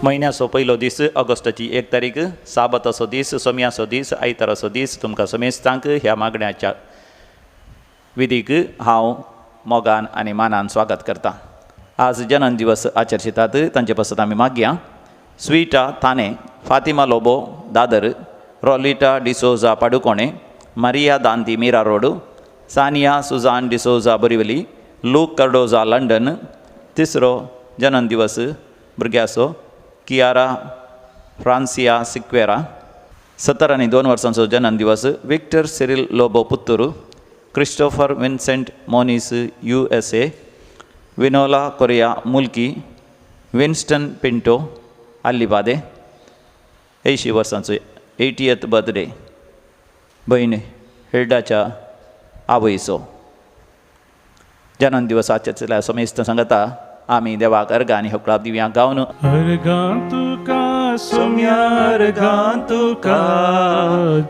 म्हयन्याचो पयलो दीस ऑगस्टाची 1 तारीख, साबाताचो दीस, सोम्याचो दीस, आयताराचो दीस. तुमकां समेस्तांक ह्या मागण्याच्या विधीक हांव मोगान आनी मानान स्वागत करता. आज जनन दिवस आचर्शितात तांचे पासत आमी मागया. Sweeta Thane, Fatima Lobo Dadar, Rolita D'Souza Padukone, Maria Danti Mira road, Sania Susan D'Souza Borivali, Luke Cardoza London. तिसरो जनन दिवस भुरग्याचो कियारा फ्रांसिया सिक्वेरा, 70 आनी 2 वर्सांचो जनन दिवस Victor Cyril Lobo Puttur, Christopher Vincent Moniz USA, Vinola Correa Mulki, Winston Pinto Alibade, 80 वर्सांचो 80th birthday भयण हिल्डाच्या आवयचो जनन दिवस आचरितल्या समेस्त सांगता. आमी देवाक अर्गां आनी होकळाप दिवया गावन. अर्गां तुका सोम्या, अर्गां तुका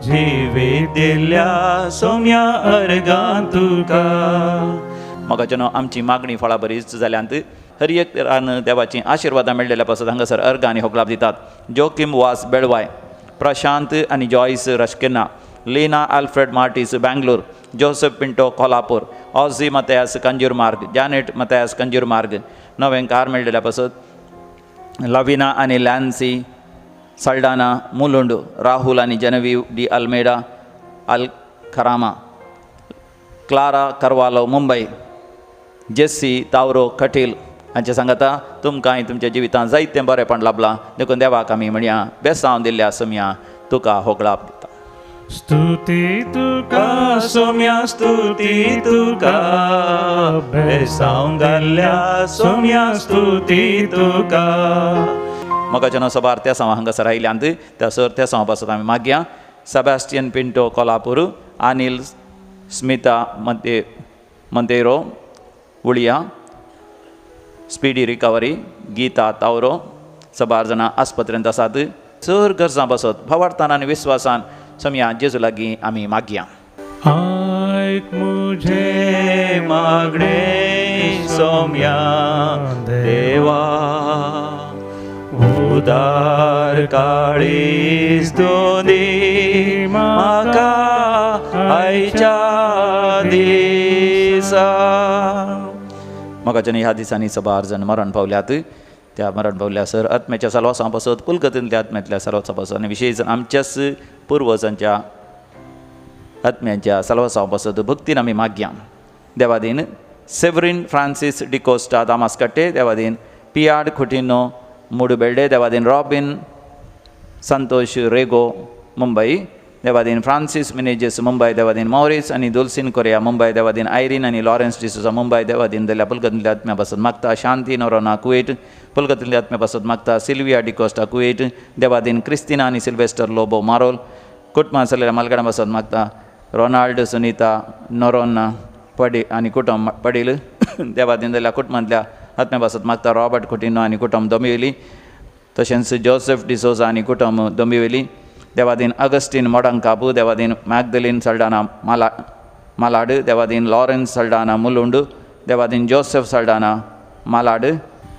जिवीत दिल्या सोम्या, अर्गां तुका. मोगाच्यानो आमची मागणी फळां बरीच जाल्यांत. हर एक तरान देवाचीं आशिर्वादां मेळ्ळेल्या पासत हांगासर अर्गां आनी होकळाप दितात. जोकीम वास बेळवाय, प्रशांत आनी Joyce Rasquinha, Leena Alfred Martis Bangalore, Joseph Pinto Kolhapur, Ozzy Mathias Kanjurmarg, Janet Mathias Kanjurmarg. नवें कार मेळ्ळेल्या पासत लविना आनी लॅन्सी सल्डाना मुलुंड, राहुल आनी Genevieve D Almeida Al Karama, Clara Carvalho Mumbai, Jessy Tavro Kateel हांचे सांगता. तुमकांय तुमच्या जिवितांत जायतें बरेंपण लाभलां देखून देवाक आमी म्हणया बेसांव दिल्ल्या सोम्या तुका होगळाप दिता. स्तुती तुका सोम्या, स्तुती तुका बेसांव घाल्ल्या सोम्या, स्तुती तुका. मोगाच्यानो सबार त्या सांव हांगासर आयल्यांत त्या सर त्या सांवा पासत आमी मागया. Sebastian Pinto Kolhapur, Anil Smita Monteiro Uliya, speedy recovery, Geeta Tauro. सबार जाणां आस्पत्रेंत आसात. चड गरजां बसत भावार्थान आनी विस्वासान सोम्या जेजू लागीं आमी मागया. आयक मुझे मागणे सोम्या देवा, उदार काळीज दोनी म्हाका आयच्या दिसा. मोगाच्यानी ह्या दिसांनी सबार जण मरण पावल्यात. त्या मरण पावल्या सर आत्म्याच्या सलवासां पासत, कुलगतींतल्या आत्म्यांतल्या सलवासां पासत आनी विशेश आमच्याच पुर्वजांच्या आत्म्यांच्या सलवासां पासत भक्तीन आमी मागया. देवादीन सेवरीन फ्रांसीस डिकोस्टा दामासकट्टे, देवादीन पियाड खुटिनो मुडबेल्डे, देवादीन रॉबीन संतोष रेगो मुंबई, देवादीन फ्रांसीस मिनेजेस मुंबय, देवादीन मॉरिस आनी दुलसीन कोरिया मुंबय, देवादीन आयरीन आनी लॉरेन्स डिसोजा मुंबय, देवादीन दिल्या पुलगतींतल्या आत्म्या पासत मागता शांती नोरोना कुवेट, पुलगतींतल्या आत्म्या पासत मागता सिल्विया डिकोस्टा कुवेट, देवादीन क्रिस्तिना आनी सिल्वेस्टर लोबो मारोल, कुटुंबां जाल्ल्या मालगड्यां पासत मागता रोनाल्ड सुनीता नोरोना पडी आनी कुटुंब पडील, देवादीन दिल्या कुटुंबांतल्या आत्म्या पासत मागता रॉबर्ट कुटिनो आनी कुटुंब दोंबिवली, तशेंच जोसेफ डिसोजा आनी कुटुंब दोंबिवली, देवादीन अगस्टीन मोडंकाबू, देवादीन मॅगदलीन सल्डाना मालाड, देवादीन लॉरेन्स सल्डाना मुलुंड, देवादीन जोसेफ सल्डाना मालाड,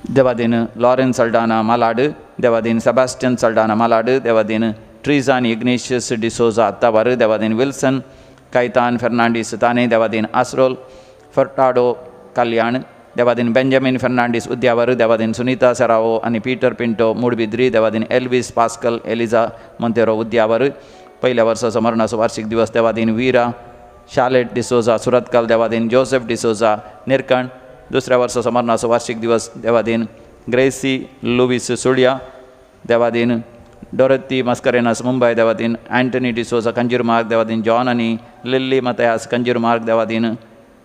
देवादीन लॉरेन्स सल्डाना मालाड, देवादीन सेबास्टियन सल्डाना मालाड, देवादीन ट्रिजा आनी इग्नेशियस डिसोजा आत्तावार, देवादीन विल्सन कैतान फेर्नांडीस ताने, देवादीन आसरोल फर्टाडो कल्याण, देवादीन बेंजामीन फेर्नांडीस उद्यावर, देवादीन सुनीता सेरावो आनी पीटर पिंटो मुडबिद्री, देवादीन एल्वीस पास्कल एलिजा मोंतेरो उद्यावर. पयल्या वर्साचो मरणाचो वार्षिक दिवस देवादीन वीरा शालेट डिसोजा सुरतकाल, देवादीन जोसेफ डिसोजा निरकण. दुसऱ्या वर्साचो मरणाचो वार्षिक दिवस देवादीन ग्रेसी लुवीस सुळिया, देवादीन डोरती मस्करेनास मुंबय, देवादीन अँटनी डिसोजा कंजूरमार्ग, देवादीन जॉन आनी लिल्ली मतयास कंजूरमार्ग, देवादीन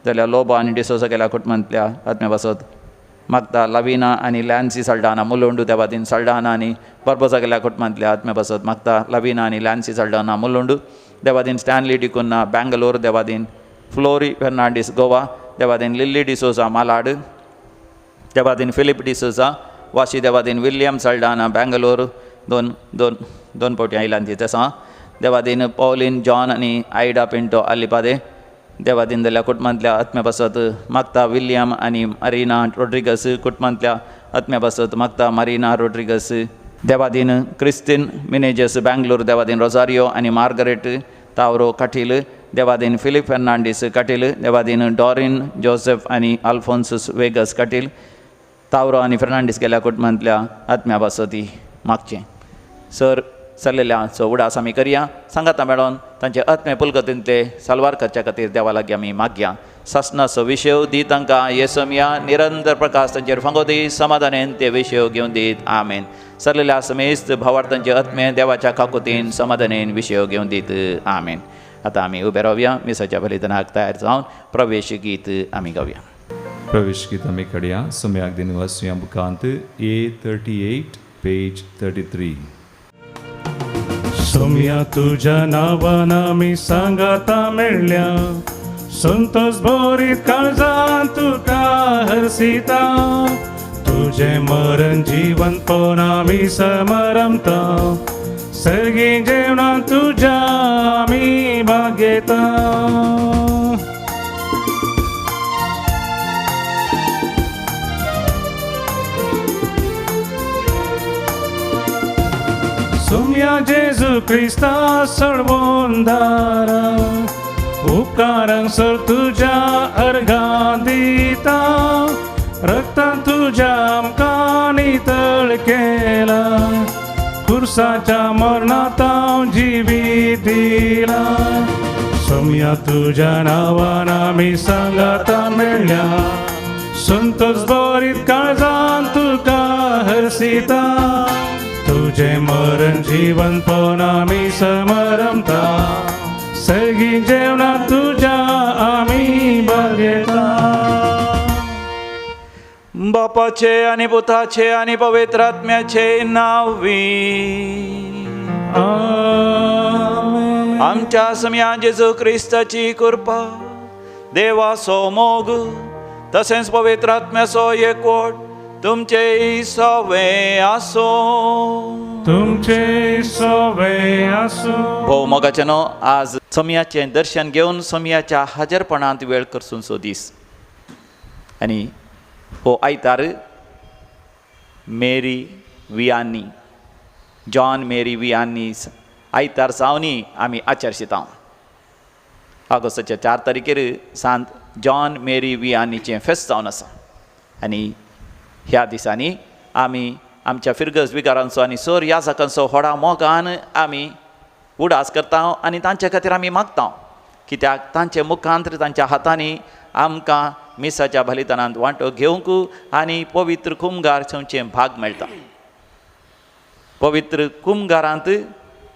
जाल्यार लोबो आनी डिसोजा गेल्या कुटुंबांतल्या आत्म्या पासत मागता लविना आनी लॅन्सी सल्डाना मुलुंडू, देवादीन सल्डाना आनी बर्बजा गेल्या कुटुंबांतल्या आत्म्या पासत मागता लविना आनी लॅन्सी सल्डाना मुलुंडू, देवादीन स्टॅनली डिकुन्ना बँगलोर, देवादीन फ्लोरी फेर्नांडीस गोवा, देवादीन लिल्ली डिसोजा मालाड, देवादीन फिलीप डिसोजा वाशी देवादीन विल्यम सल्डाना बेंगलोर दोन दोन दोन फावटी आयला तिथं आसा देवादीन पॉलिन जॉन आनी आयडा पिंटो आलिपादे देवादीन जाल्यार कुटुंबांतल्या आत्म्या पासत मागता विल्यम आनी मारिना रोड्रिगस कुटुंबांतल्या आत्म्या पासत मागता मारिना रोड्रिगस देवादीन क्रिस्तीन मिनेजस बेंगलोर देवादीन रोजारियो आनी मार्गरेट तावरो कटील देवादीन फिलीप फेर्नांडीस कटील देवादीन डॉरिन जोसेफ आनी अल्फोन्सूस वेगस कटील तावरो आनी फेर्नांडीस गेल्या कुटुंबांतल्या आत्म्या पासत मागचें सर सरलेल्या उडास आमी करया सांगाता मेळोन तांचे आत्मे पुलगतींतले साल्वार करच्या खातीर देवा लागीं आमी मागया सासनाचो विशय दी तांकां येसमया निरंतर प्रकाश तांचेर फांगो दी समाधानेन ते विशय घेवन दीत आमेन. सरलेल्या समेस्त भावार्थांचे आत्मे देवाच्या काकुतीन समाधानेन विशय घेवन दीत आमेन. आतां आमी उबे रावया मिसाच्या बलिदानाक तयार जावन प्रवेश गीत आमी गावया. प्रवेश गीत आमी कडया सम्याक दिन वाचुया बुकांत A38 page 33. सोम्या तुझ्या नावान आमी सांगाता मेळ्ळ्या संतोष भरीत काळजान तुका हरसिता तुझे मरण जिवंतपण आमी समरमता सर्गी जेवणान तुझ्या आमी भागयता. सोम्या जेजू क्रिस्ता सळवंदारा उपकारांक सर तुज्या अर्घां दिता रक्तान तुज्या आमकां नितळ केला खुर्साच्या मरणांत हांव जिवीत दिला. सोम्या तुज्या नांवान आमी सांगाता मेळ्ळ्या संतोष भरीत काळजान तुका हरसिता तुझे मरण जिवंतपण आमी समरमता सर्गी जेवणा तुझ्या आमी बघेता. बापाचे आनी पुताचे आनी पवित्र आत्म्याचे नांवी आमेन. आमच्या सम्या जेजू क्रिस्ताची कृपा देवाचो मोग तसेंच पवित्र आत्म्याचो एकवट तुमचे सवे आसो तुमचे सवे आसो. भोव मोगाचे न्हू आज सोमयाचें दर्शन घेवन सोमयाच्या हाजरपणांत वेळ करसूनसो दीस आनी हो आयतार Mary Vianney John Mary Vianney आयतार जावनी आमी आचरशिता. ऑगस्टाच्या 4 तारखेर सांत जॉन मेरी वियानीचें फेस्त जावन आसा आनी ह्या दिसांनी आमी आमच्या फिरगज विगारांचो आनी सर याजकांचो व्हडा मोगान आमी उडास करता आनी तांचे खातीर आमी मागता कित्याक तांचे मुखांत तांच्या हातांनी आमकां मिसाच्या बलिदानांत वांटो घेवंक आनी पवित्र कुमगार चेवचें भाग मेळटा. पवित्र कुमगारांत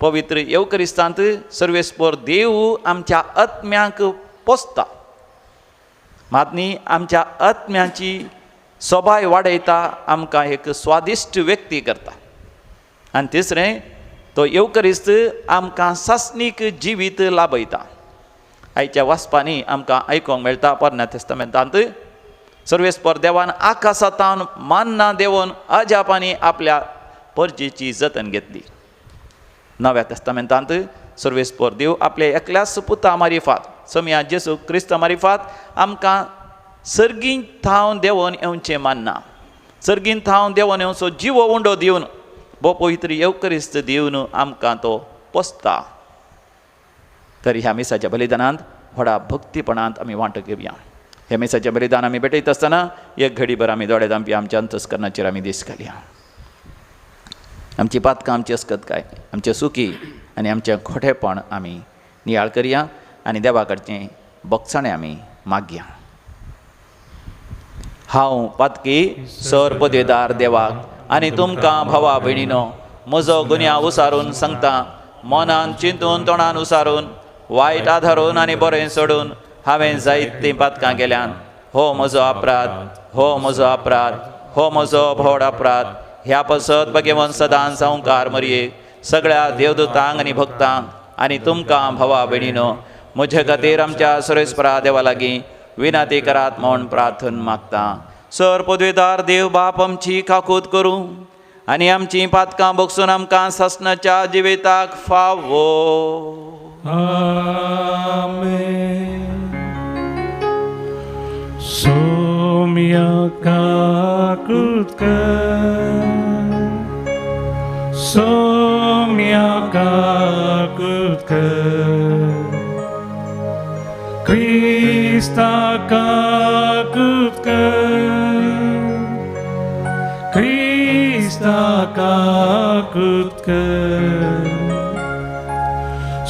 पवित्र येवकरिस्तांत सर्वेस्पोर देव आमच्या आत्म्यांक पोसता मातनी आमच्या आत्म्याची सोबाय वाडयता आमकां एक स्वादिश्ट व्यक्ती करता आनी तिसरें तो येवकरिस्त आमकां सासणीक जिवीत लाभयता. आयच्या वाचपांनी आमकां आयकूंक मेळटा पोरण्या तेस्तामेंतांत सर्वेस्पर देवान आकाशांतावन मान्ना देवून अजापांनी आपल्या परजेची जतन घेतली. नव्या तेस्तामेंतांत सर्वेस्पर देव आपल्या एकल्याच पुता मारिफात सम्या जेजू क्रिस्ता मारिफात आमकां सर्गीन थावन देंवोन येवचें मान्ना सर्गीन थावन देंवोन येवचो जिवो उंडो दिवन भो पवित्र येवकरिस्त दिवन आमकां तो पोसता. तर ह्या मिसाच्या बलिदानांत व्हडा भक्तीपणांत आमी वांटो घेवया. ह्या मिसाचें बलिदान आमी भेटयत आसतना एक घडीभर आमी दोळे धांपया आमच्या अंतस्करणाचेर आमी दीस घालया. आमची पातकां आमची अस्कतकाय आमचें सुखी आनी आमचें खोटेपण आमी नियाळ करया आनी देवा कडचें बोगसाणें आमी मागया. हांव पातकी सर पदवेदार देवाक आनी तुमकां भावा भयणीनो म्हजो गुन्यांव उसारून सांगता मनान चिंतून तोंडान उसारून वायट आधारून आनी बरें सोडून हांवें जायतीं पातकां केल्यान. हो म्हजो अपराध हो म्हजो अपराध हो म्हजो व्हड अपराध. ह्या पसत भगेवन सदां संवकार मरयेक सगळ्या देवदूतांक आनी भक्तांक आनी तुमकां भावा भयणीनो म्हजे खातीर आमच्या सुरेस्परा देवा लागीं विनंती करात म्हूण प्रार्थन मागता. सर पदवेदार देव बाप आमची काकूत करूं आनी आमचीं पातकां भोगसून आमकां सासणाच्या जिविताक फावो. आमेन. सोम्या काकूत कर, सोम्या काकूत कर, क्रिस्ता काकूत कर, क्रिस्ता काकूत कर,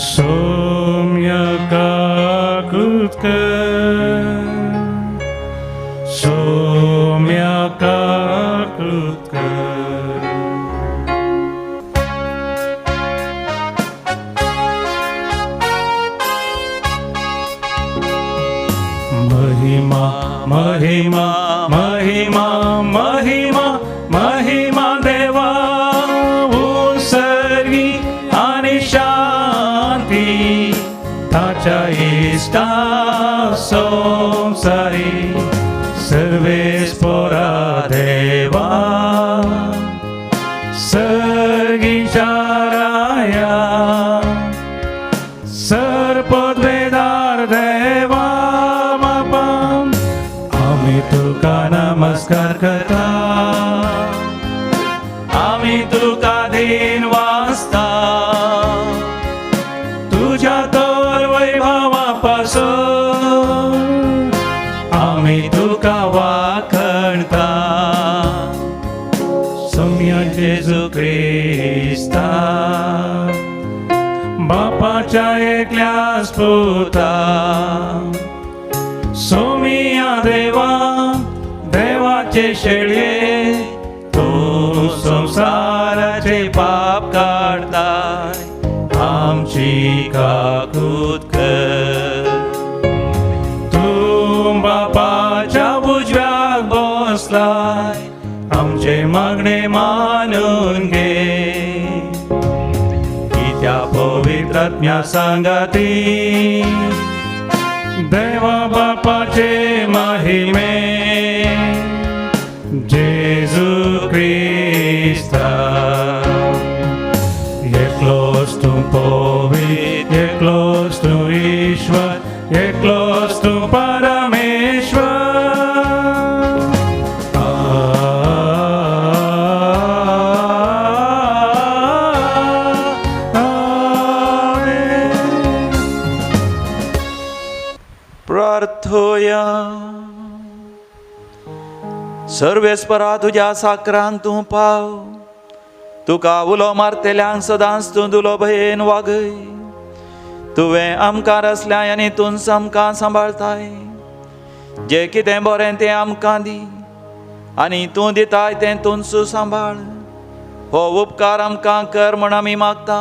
सोम्या काकूत कर, सोम्या काकूत कर. महिमा महिमा महिमा महिमा महिमा देवा उसर्गी आणि शांती ताच्या इष्टा संसारी सर्वेस पोरा देवा सर्गीच्या राया सर्पद्वेदार देवा बापा आम्ही तुका नमस्कार करता, आमी तुका दीन वाचता, तुझ्या तर वैभवापासून आम्ही तुका वाखणता. सोम्या जेजू क्रिस्ता बापाच्या एकल्याच पुता, सोमिया देवा देवाचे शेळये तू संसाराचे पाप काडताय आमची काकूत कर. तू बापाच्या उजव्याक बसलाय आमचे मागणे मानून घे, कित्या पवित्र आत्म्या सांगाती देवा बापाचे महिमे जेजू क्रिस्ता. एकलोच तूं पवित्र, एकलोच तूं ईश्वर, एकलोच तूं परमेश्वर. आमेन. प्रार्थोया. सर्वेस्परा तुज्या साकरान तूं पाव, तुका उलो मारतल्यांक सदांच तूं दुलो भयेन वागय. तुवें आमकां रचल्याय आनी तूंच आमकां सांबाळताय. जें कितें बरें तें आमकां दी आनी तूं दिताय तें तूंच सांबाळ. हो उपकार आमकां कर म्हण आमी मागता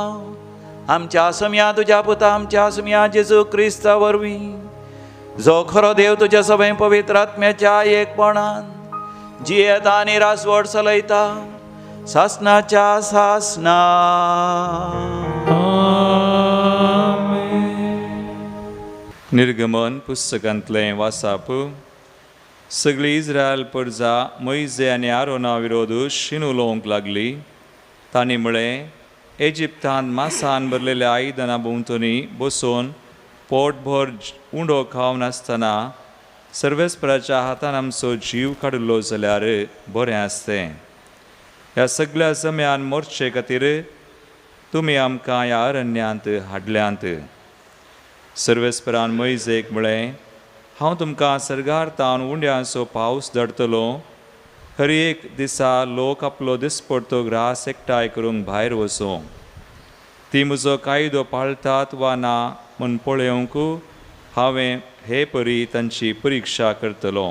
आमच्या समया तुज्या पुता आमच्या समया जेजू क्रिस्ता वरवीं, जो खरो देव तुज्या सगळें पवित्र आत्म्याच्या एकपणान जियेता आनी रासवड चलयता सासनाच्या सासना. निर्गमन पुस्तकांतलें वासाप. सगळी इस्रायल परजा मोयजे आनी आरोना विरोध शीन उलोवंक लागली. तांणी म्हळें, एजिप्तांत मासान भरलेल्या आयदनां भोंवतणी बसून पोटभर उंडो खावन आसतना सर्वेस्पराच्या हातान आमचो जीव काडिल्लो जाल्यार बरें आसतें. ह्या सगळ्या जम्यान मोर्चे खातीर तुमी आमकां ह्या अरण्यांत हाडल्यांत. सर्वेस्परान मोयजेक म्हळें, हांव तुमकां सर्गार तावन उंड्यांचो पावस धाडटलो. हर एक दिसा लोक आपलो दिसपडतो ग्रास एकठांय करूंक भायर वचूं. ती म्हजो कायदो पाळटात वा ना म्हूण पळोवंक हांवें हे परी तांची परिक्षा करतलो.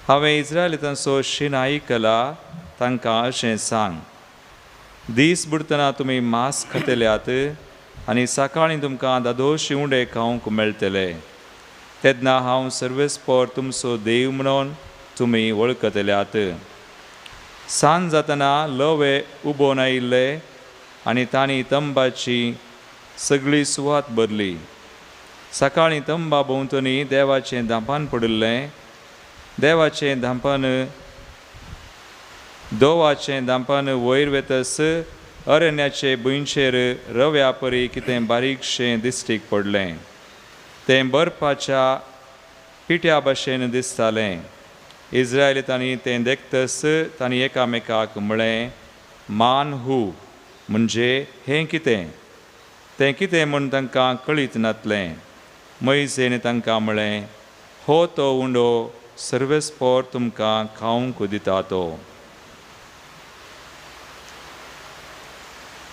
हांवें इस्रायलितांचो शीण आयकला, तांकां अशें सांग, दीस बुडटना तुमी मांस खातल्यात आनी सकाळीं तुमकां दादोशी उंडे खावंक मेळटले. तेन्ना हांव सर्वेस्पर तुमचो देव म्हणून तुमी वळखतल्यात. सांज जातना लवे उबोन आयिल्ले आनी तांणी तंबाची सगळी सुवात भरली. सकाळीं तंबा भोंवतणी देवाचें दांपान पडिल्लें. देवाचें धांपन दोवाचें धांपन वयर वेतस अरण्याचे भुंयचेर रव्या परी कितें बारीकशें दिश्टीक पडलें. तें बर्फाच्या पिठ्या भशेन दिसतालें. इज्रायलितांनी तें देखतच तांणी एकामेकाक म्हळें, मान हू, म्हणजे हें कितें? तें कितें म्हूण तांकां कळीत नातलें. मयजेन तांकां म्हळें, हो तो उंडो सर्वेस्पोर तुमकां खावंक दिता तो.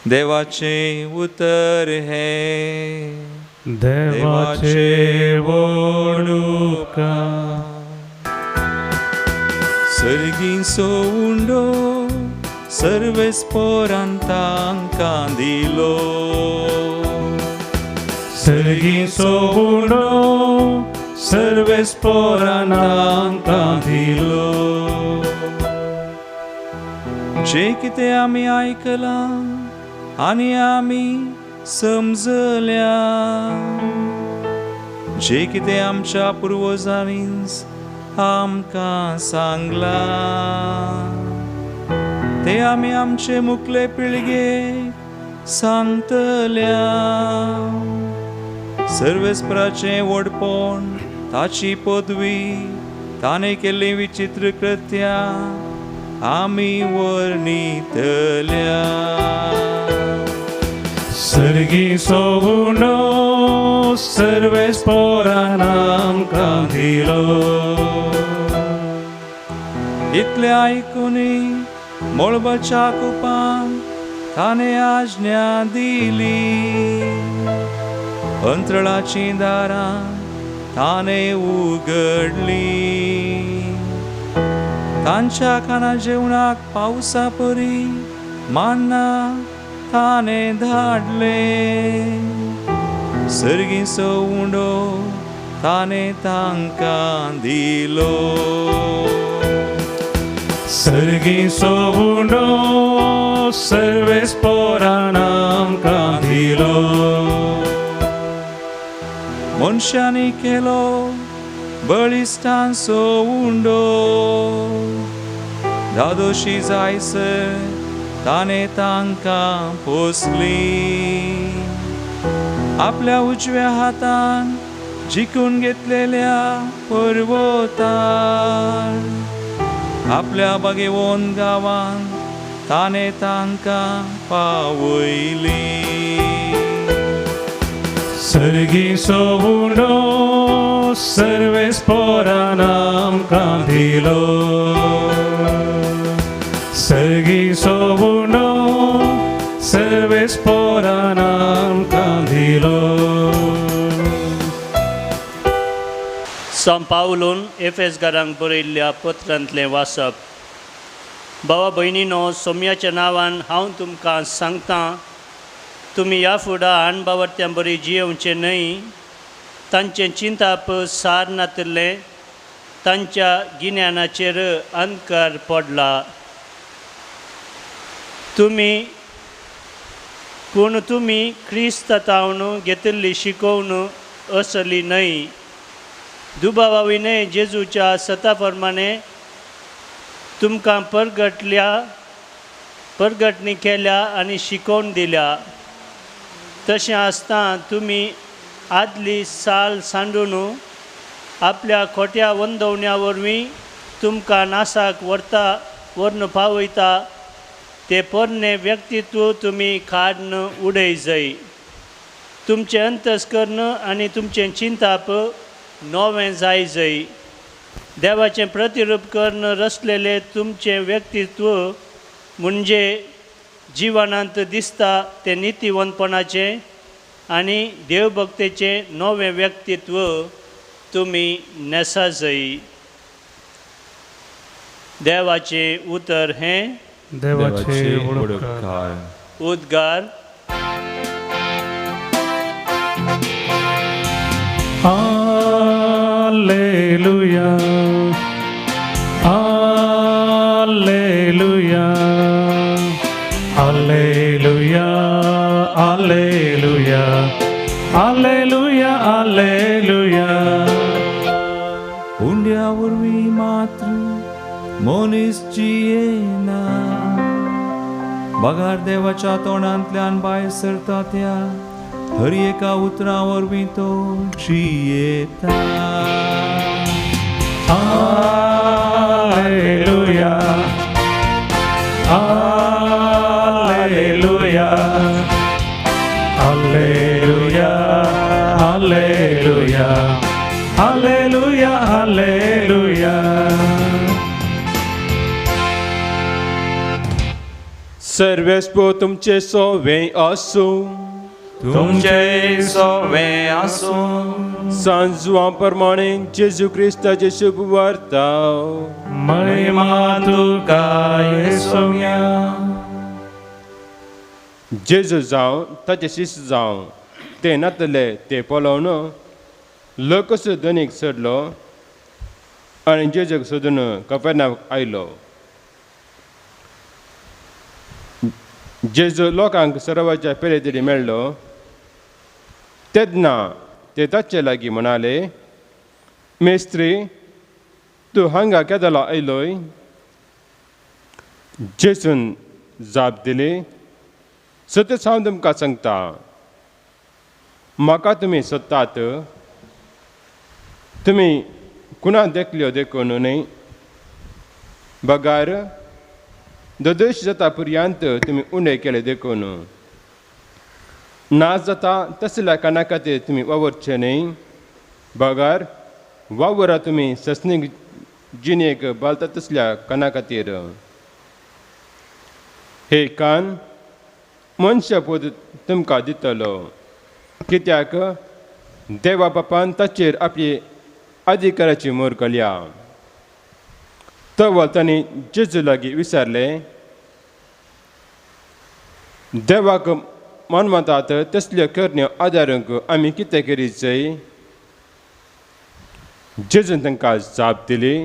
देवाचें उतर हें. देवाचे वडूका. सर्गींचो उंडो सर्वेस्पोरान तांकां दिलो. सर्गीचो उंडो सर्वेस्पोरान तांकां दिलो. जें कितें आमी आयकलां आनी आमी समजल्या, जें कितें आमच्या पुर्वजांनीच आमकां सांगलां, तें आमी आमचे मुखले पिळगेक सांगतल्या. सर्वेस्पराचें व्हडपण, ताची पदवी, ताणें केल्लीं विचित्र कृत्यां आमी वर्णितल्या. सर्गीचो उंडो सर्वेस्पोरान आमकां दिलो. इतलें आयकुनी मळबाच्या कुपान ताणें आज्ञा दिली. अंतराळाचीं दारां ताणें उगडलीं. तांच्या खाणा जेवणाक पावसा परी मान्ना ताणें धाडलें. सर्गीचो उंडो ताणें तांकां दिलो. सर्गीचो उंडो सर्वेस्पोरान आमकां दिलो. मनशांनी केलो बळिश्टांचो उंडो, धादोशी जायसर ताणें तांकां पोसली. आपल्या उजव्या हातान जिखून घेतलेल्या पर्वतार आपल्या बागेवन गांवान ताणें तांकां पावयली. सर्गीचो उंडो सर्वेस्पोरान आमकां दिलो. सर्गीचो उंडो सर्वेस्पोरान आमकां दिलो. सांत पावलून एफेसगारांक बरयल्ल्या पत्रांतलें वाचप. भावा भयणीनो, सोम्याच्या नांवान हांव तुमकां सांगतां, तुमी ह्या फुडां अणबावर्त्यां बरी जियेवचें न्हय. तांचें चिंताप सार नातिल्लें, तांच्या गिन्यानाचेर अंधकार पडला. तुमी पूण तुमी क्रिस्त तावन घेतिल्ली शिकोवन असली न्हय. दुबावा विनय जेजूच्या सता प्रमाणे तुमकां परगटणी केल्या आनी शिकोवन दिल्या. तशें आसतना तुमी आदली साल सांडून आपल्या खोट्या वंदवण्या वरवीं तुमकां नासाक व्हरून पावयता ते पोरणें व्यक्तित्व तुमी काडून उडय जाय. तुमचें अंतस्कर्ण आनी तुमचें चिंताप नवें जाय जाय. देवाचें प्रतिरूप करून रचलेलें तुमचें व्यक्तित्व म्हणजे जिवनांत दिसता तें नितीवंतपणाचें आनी देवभक्तेचें नवें व्यक्तित्व तुमी न्हेसा जाय. देवाचें उतर हें. देवाचे उपकार. उद्गार. Alleluia, Alleluia, Alleluia, Alleluia, Alleluia, Alleluia. उंड्या उंड्या वरवीं मात्र मनीस जियेना, बगार देवाच्या तोंडांतल्यान भायर सरता त्या हर एका उतरा वरवीं तो जियेता. Alleluia, Alleluia, Alleluia, Alleluia, Alleluia, Alleluia. सर्वेस्पो तुमचे सोवे आसूं. तुमचे सोवे आसूं. सांजवा प्रमाणे जेजू क्रिस्ताचे शुभ वार्ता. महिमा तुका येसोम्या. जेजू जावं ताचे शिस्त जावं ते नातले ते पळोवन लोकस धनीक सोडलो आनी जेजूक सोदून कपेर्नाक आयलो. जेजू लोकांक सरोवराच्या पेलेतरी मेळ्ळो तेन्ना ते ताचे लागीं म्हणाले, मेस्त्री, तूं हांगा केदलो आयलोय? जेजून जाप दिली, सत्यच हांव तुमकां सांगता, म्हाका तुमी सोदतात, तुमी कुणा देखल्यो देखून न्हय, बगार ददोश जाता पर्यंत तुमी उणें केलें देखून. ना जाता तसल्या काना खातीर तुमी वावरचे न्हय, बगार वावरा तुमी ससनीक जिणेक बालता तसल्या काना खातीर. हे कान मनशा पूत तुमकां दितलो, कित्याक देवा बापान ताचेर आपली अधिकाराची मोर घाल्या. तवळ तांणी जेजू लागीं विचारलें, देवाक मनमतात तसल्यो करण्यो आदारूंक आमी कितें करीत जाय? जेजून तांकां जाप दिली,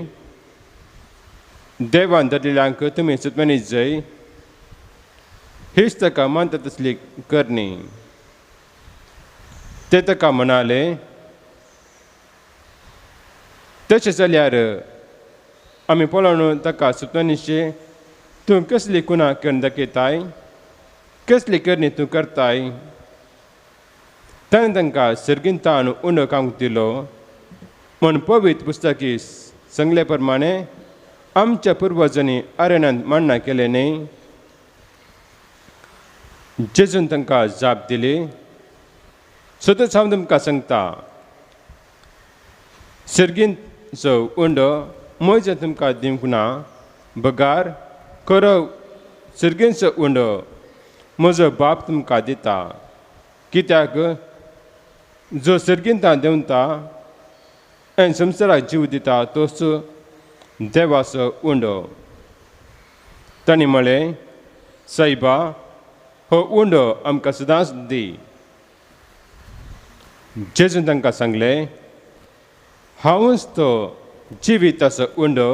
देवान धाडिल्ल्यांक तुमी सुतमनीत जाय, हीच ताका मानता तसली करणी. ते ताका म्हणाले, तशें जाल्यार आमी पळोवन ताका सुतमनीचे तूं कसली कुणा करून दाखयताय, कसली करणी तूं करताय? ताणें तांकां सर्गींतान उंडो खावंक दिलो म्हूण पवित्र पुस्तकी सांगले प्रमाणे आमच्या पुर्वजांनी अरण्यांत मान्ना केलें न्हय? जेजून तांकां जाप दिली, सतत हांव तुमकां सांगता, सर्गींचो उंडो म्हज्या तुमकां दिवंक ना, बगार खरो सर्गींचो उंडो म्हजो बाप तुमकां दिता. कित्याक जो सर्गींता देंवता आनी संवसाराक जीव दिता तोच देवाचो उंडो. तांणी म्हळें, सायबा, हो उंडो आमकां सदांच दी. जेजून तांकां सांगलें, हांवूच तो जिविताचो उंडो,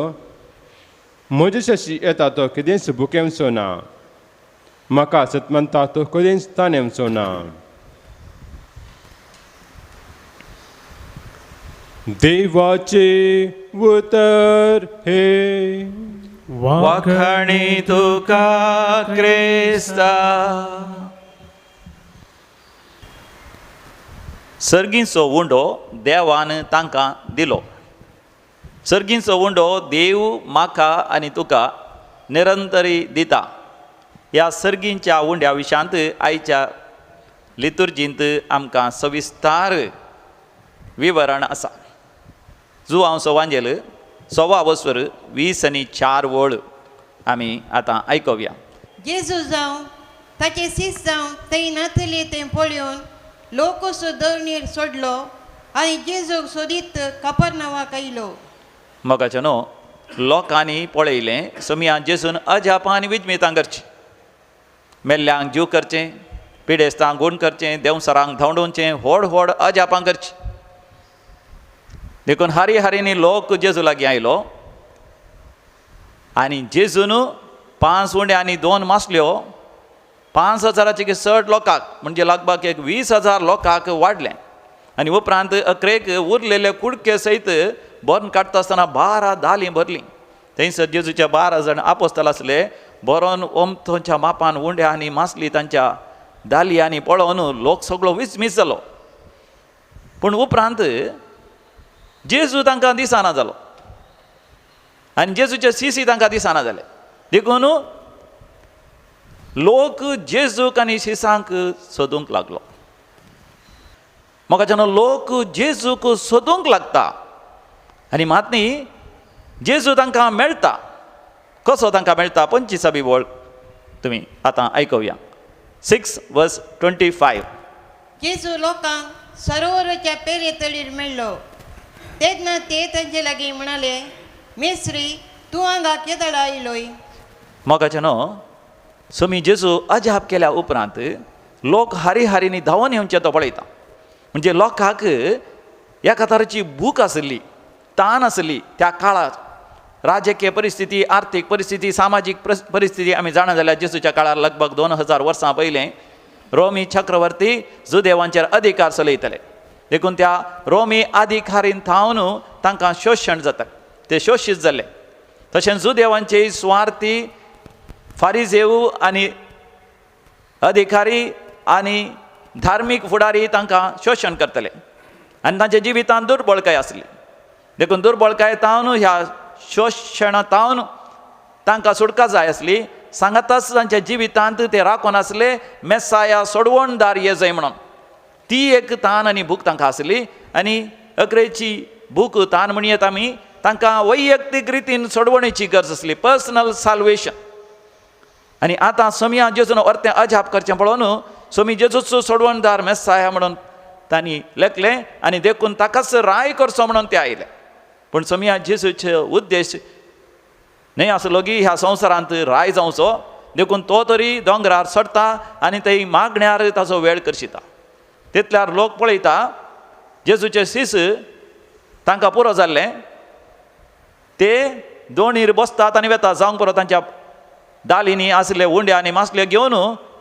म्हजे शशी येता तो केदींच भुकेवचो ना, म्हाका सतमनता तो कदींच ताणेवचो ना. देवाचे उतर हे. वाखाणी तुका क्रिस्ता. सर्गींचो उंडो देवान तांकां दिलो. सर्गींचो उंडो देव म्हाका आनी तुका निरंतरी दिता. ह्या सर्गींच्या उंड्या विशांत आयच्या लितुर्जींत आमकां सविस्तार विवरण आसा. जुवांव सवांजेल 1.25 वस्वर 20 आणि 4 वळ आमी आतां आयकुया. जेजू जावं ताचे सीस जावं थंय नातले तें पळोवन लोकसो दरणीर सोडलो आनी जेजूक सोदीत कापरनावाक आयलो. मोगाचे न्हू लोकांनी पळयलें सोमया जेजून अजापां आनी विजमितां करचीं, मेल्ल्यांक जीव करचें, पिडेस्तांक गूण करचें, देंवसरांक धांवडोवचें, व्हड व्हड अजापां करचीं. देखून हारी हारींनी लोक जेजू लागीं आयलो आनी जेजून 5 उंडे आनी 2 मासल्यो 5,000 चड लोकांक म्हणजे लगभग 20,000 लोकांक वाडलें. आनी उपरांत अकरेक उरलेले कुडके सयत भरून काडटा आसतना 12 दालीं भरलीं. थंयसर जेजूच्या 12 जाण आपोस्तल आसले. बरोवन ओमथोच्या मापान उंड्या आनी मासली तांच्या दालयांनी पळोवन लोक सगळो विस्मीत जालो. पूण उपरांत जेजू तांकां दिसना जालो आनी जेजूचे सिसी तांकां दिसना जाले. देखून लोक जेजूक आनी शिसांक सोदूंक लागलो. म्हाका जेन्ना लोक जेजूक सोदूंक लागता आनी मात न्ही जेजू तांकां मेळटा. कसो तांकां मेळटा 25 वळ तुमी आतां आयकुया. 6:25. जेजू लोकांक सरोवराच्या पेले तळीर मेळ्ळो तेन्ना ते तांचे लागीं म्हणाले, मेस्त्री तूं हांगा केदळा आयलोय? मोगाचे न्हू स्वामी जेजू अजाप केल्या उपरांत लोक हारी हारींनी धांवन येवचे तो पळयता. म्हणजे लोकांक एका तरेची भूक आसली, तान आसली. त्या काळार राजकीय परिस्थिती, आर्थीक परिस्थिती, सामाजीक परिस्थिती आमी जाणा जाल्यार जेजूच्या काळार लगभग 2000 वर्सां पयलें रोमी चक्रवर्ती जुदेवांचेर अधिकार चलयतले. देखून त्या रोमी अधिकारीन थावन तांकां शोशण जाता, ते शोशीत जाले. तशेंच जुदेवांचे सुवार्थी फारिजेव आनी अधिकारी आनी धार्मीक फुडारी तांकां शोशण करतले आनी तांच्या जिवितांत दुर्बळकाय आसली. देखून दुर्बळकाय तावन ह्या शोशणा तावन तांकां सुटका जाय आसली. सांगाताच तांच्या जिवितांत ते राखून आसले मेसाया सोडवणदार ये जाय म्हणून. ती एक तान आनी भूक तांकां आसली आनी अकरेची भूक तान म्हणयेत आमी तांकां वैयक्तीक रितीन सोडवणेची गरज आसली, पर्सनल साल्वेशन. आनी आतां सोमया जेजून अर्तें अजाप करचें पळोवन सोमी जेजूच सोडवणदार मेसाया म्हणून तांणी लेखलें आनी देखून ताकाच राय करचो म्हणून ते आयले. पूण सोमया जेजूचे उद्देश न्हय आसलो की ह्या संवसारांत राय जावचो, देखून तो तरी दोंगरार चडटा आनी थंय मागण्यार ताचो वेळ करशिता. तितल्यार लोक पळयता जेजूचे शीस तांकां पुरो जाल्लें, ते दोणीर बसतात आनी वेता. जावंक पुरो तांच्या दालींनी आसले उंडे आनी मासले घेवन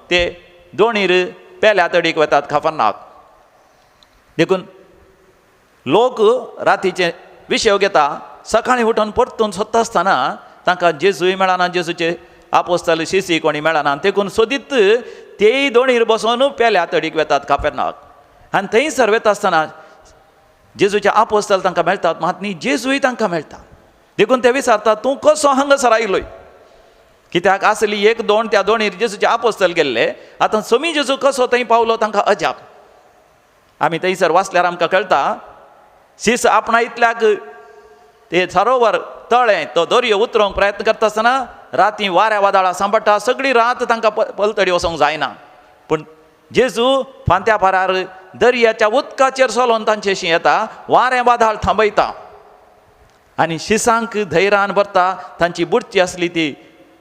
ते दोणीर पेल्या तडीक वेतात खाफरनाक. देखून लोक रातीचे विशेव घेता. सकाळीं उठून परतून सोदता आसतना तांकां जेजूय मेळना, जेजूचे आपोस्ताले शिसी कोणी मेळना. देखून सोदीत तेय दोणीर बसोन पेल्या तडीक वेतात कापेरनाक. आनी थंयसर वेता आसतना जेजूचे आपोस्ताल तांकां मेळटात, मात न्ही जेजूय तांकां मेळटा. देखून ते विचारतात, तूं कसो हांगासर आयलोय? कित्याक आसली एक दोण, त्या दोणीर जेजूचे आपोस्तल गेल्ले. आतां सोमी जेजू कसो थंय पावलो तांकां अजाप. आमी थंयसर वाचल्यार आमकां कळटा शीस आपणा इतल्याक ते सरोवर तळें तो दर्यो उतरोवंक प्रयत्न करता आसतना राती वाऱ्या वादळां सांबाळटा, सगळी रात तांकां पलतडी वचोंक जायना. पूण जेजू फांत्या पारार दर्याच्या उदकाचेर चलोवन तांचेशी येता, वारें वादळ थांबयता आनी शिसांक धैर्यान भरता. तांची बुडची आसली ती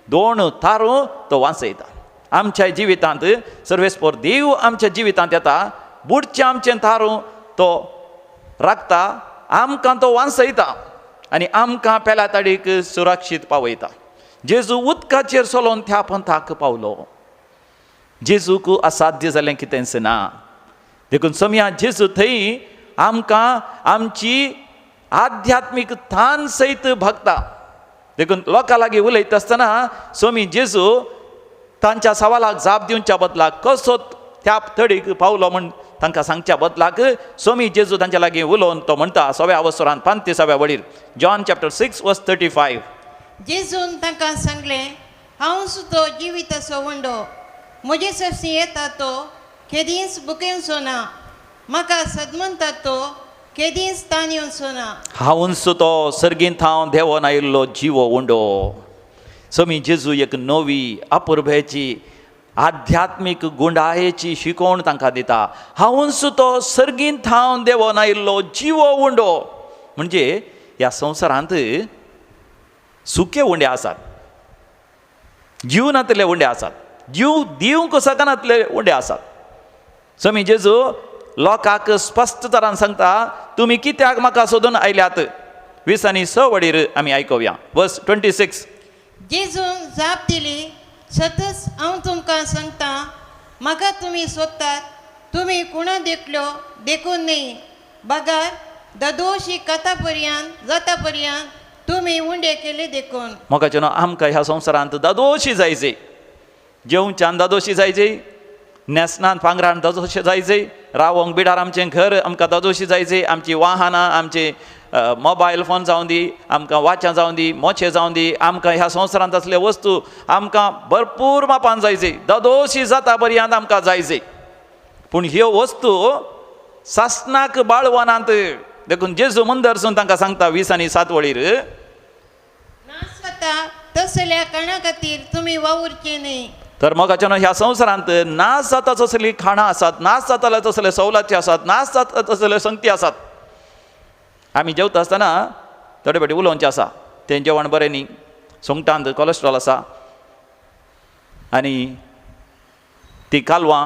दोन तारू तो वांचयता. आमच्या जिवितांत सर्वेस्पोर देव आमच्या जिवितांत येता, बुडचें आमचें तारू तो राखता, आमकां तो वांचयता आनी आमकां पेल्या ताडीक सुरक्षीत पावयता. जेजू उदकाचेर चलोवन त्या पंथाक पावलो. जेजूक असाध्य जालें कितेंच ना. देखून सोमया जेजू थंय आमकां आमची आध्यात्मीक थान सयत भगता. देखून लोकां लागीं उलयता आसतना स्वामी जेजू तांच्या सवालाक जाप दिवच्या बदलाक कसो त्या तडीक पावलो म्हण तांकां सांगच्या बदलाक स्वामी जेजू तांच्या लागीं उलोवन तो म्हणटा सव्या अवसरान 35व्या वडीर, जॉन चॅप्टर 6 वर्स 35. जेजून तांकां सांगलें, हांव सुद्दां जिविताचो वंडो, म्हजे सरशी येता तो केदींच बुकेवचो ना, म्हाका सदमनता तो केदींच तान येवचो ना. हांवूच तो सर्गींत हांव देंवोन आयिल्लो जिवो उंडो. स्वामी जेजू एक नवी अपुरबेची आध्यात्मीक गुंडायेची शिकवण तांकां दिता. हांवूच तो सर्गींत हांव देंवोन आयिल्लो जिवो उंडो. म्हणजे ह्या संवसारांत सुके उंडे आसात, जीव नातले उंडे आसात, जीव दिवंक शकनातले उंडे आसात. स्वामी जेजू लोकांक स्पश्ट तरान सांगता, तुमी कित्याक म्हाका सोदून आयल्यात? 20 आनी 6 वडीर आमी आयकुया, वर्स 26. जेजून जाप दिली, सतच हांव तुमकां सांगता, म्हाका तुमी सोदतात, तुमी कुणा देखल्यो देखून न्ही, बगार दादोशी कथा पर्यंत जाता पर्यंत तुमी उंडे केले देखून. मोगाचें न्हू, आमकां ह्या संवसारांत दादोशी जायचे, जेवच्यान दादोशी जायचे, न्हेसणान पांगरान दादोशे जायचे, रावोंक बिडार आमचें घर आमकां दादोशी जायचे, आमची वाहनां, आमचे मोबायल फोन जावं दी, आमकां वाच्यां जावं दी, मोचे जावं दी, आमकां ह्या संवसारांत असले वस्तू आमकां भरपूर मापान जायचे, दादोशी जाता पर्यंत आमकां जायचे. पूण ह्यो वस्तू सासणाक बाळवनात. देखून जेजू मुंदरसून तांकां सांगता 20 आनी 7 वळीर, नास जाता तसल्या कारणा खातीर तुमी वावुरचे न्हय. तर मोगाचें न्हू, ह्या संवसारांत नास जाता तसलीं खाणां आसात, नास जाताले तसले सवलती आसात, नास जाता तसल्यो संगती आसात. आमी जेवता आसतना थोडे फावटी उलोवचें आसा, तें जेवण बरें न्ही, सुंगटांत कोलेस्ट्रॉल आसा आनी ती कालवां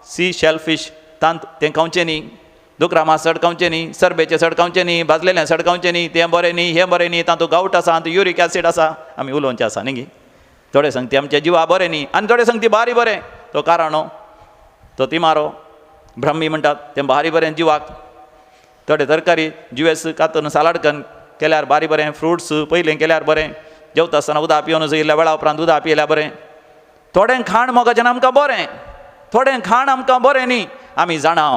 सी शेलफीश तांत तें खावचें न्ही, दुकरा मांस चड खावचें न्ही, सरबेचें चड खावचें न्ही, भाजलेलें चड खावचें न्ही, तें बरें न्ही, हें बरें न्ही, तातूंत गावट आसा, तातूंत युरीक एसीड आसा. आमी उलोवचें आसा न्ही गे. थोडे संगती आमच्या जिवा बरें न्ही आनी थोडे संगती भारी बरें, तो काराणो, तो तिमारो, ब्रह्मी म्हणटात तें भारी बरें जिवाक. थोडे तरकारी जुवेस कातून सालाड कन्न केल्यार भारी बरें, फ्रुट्स पयलें केल्यार बरें, जेवता आसतना उदक पिवन इल्ल्या वेळा उपरांत उदक पियेल्यार बरें. थोडें खाण मोगाचें आमकां बरें, थोडें खाण आमकां बरें न्ही, आमी जाणा.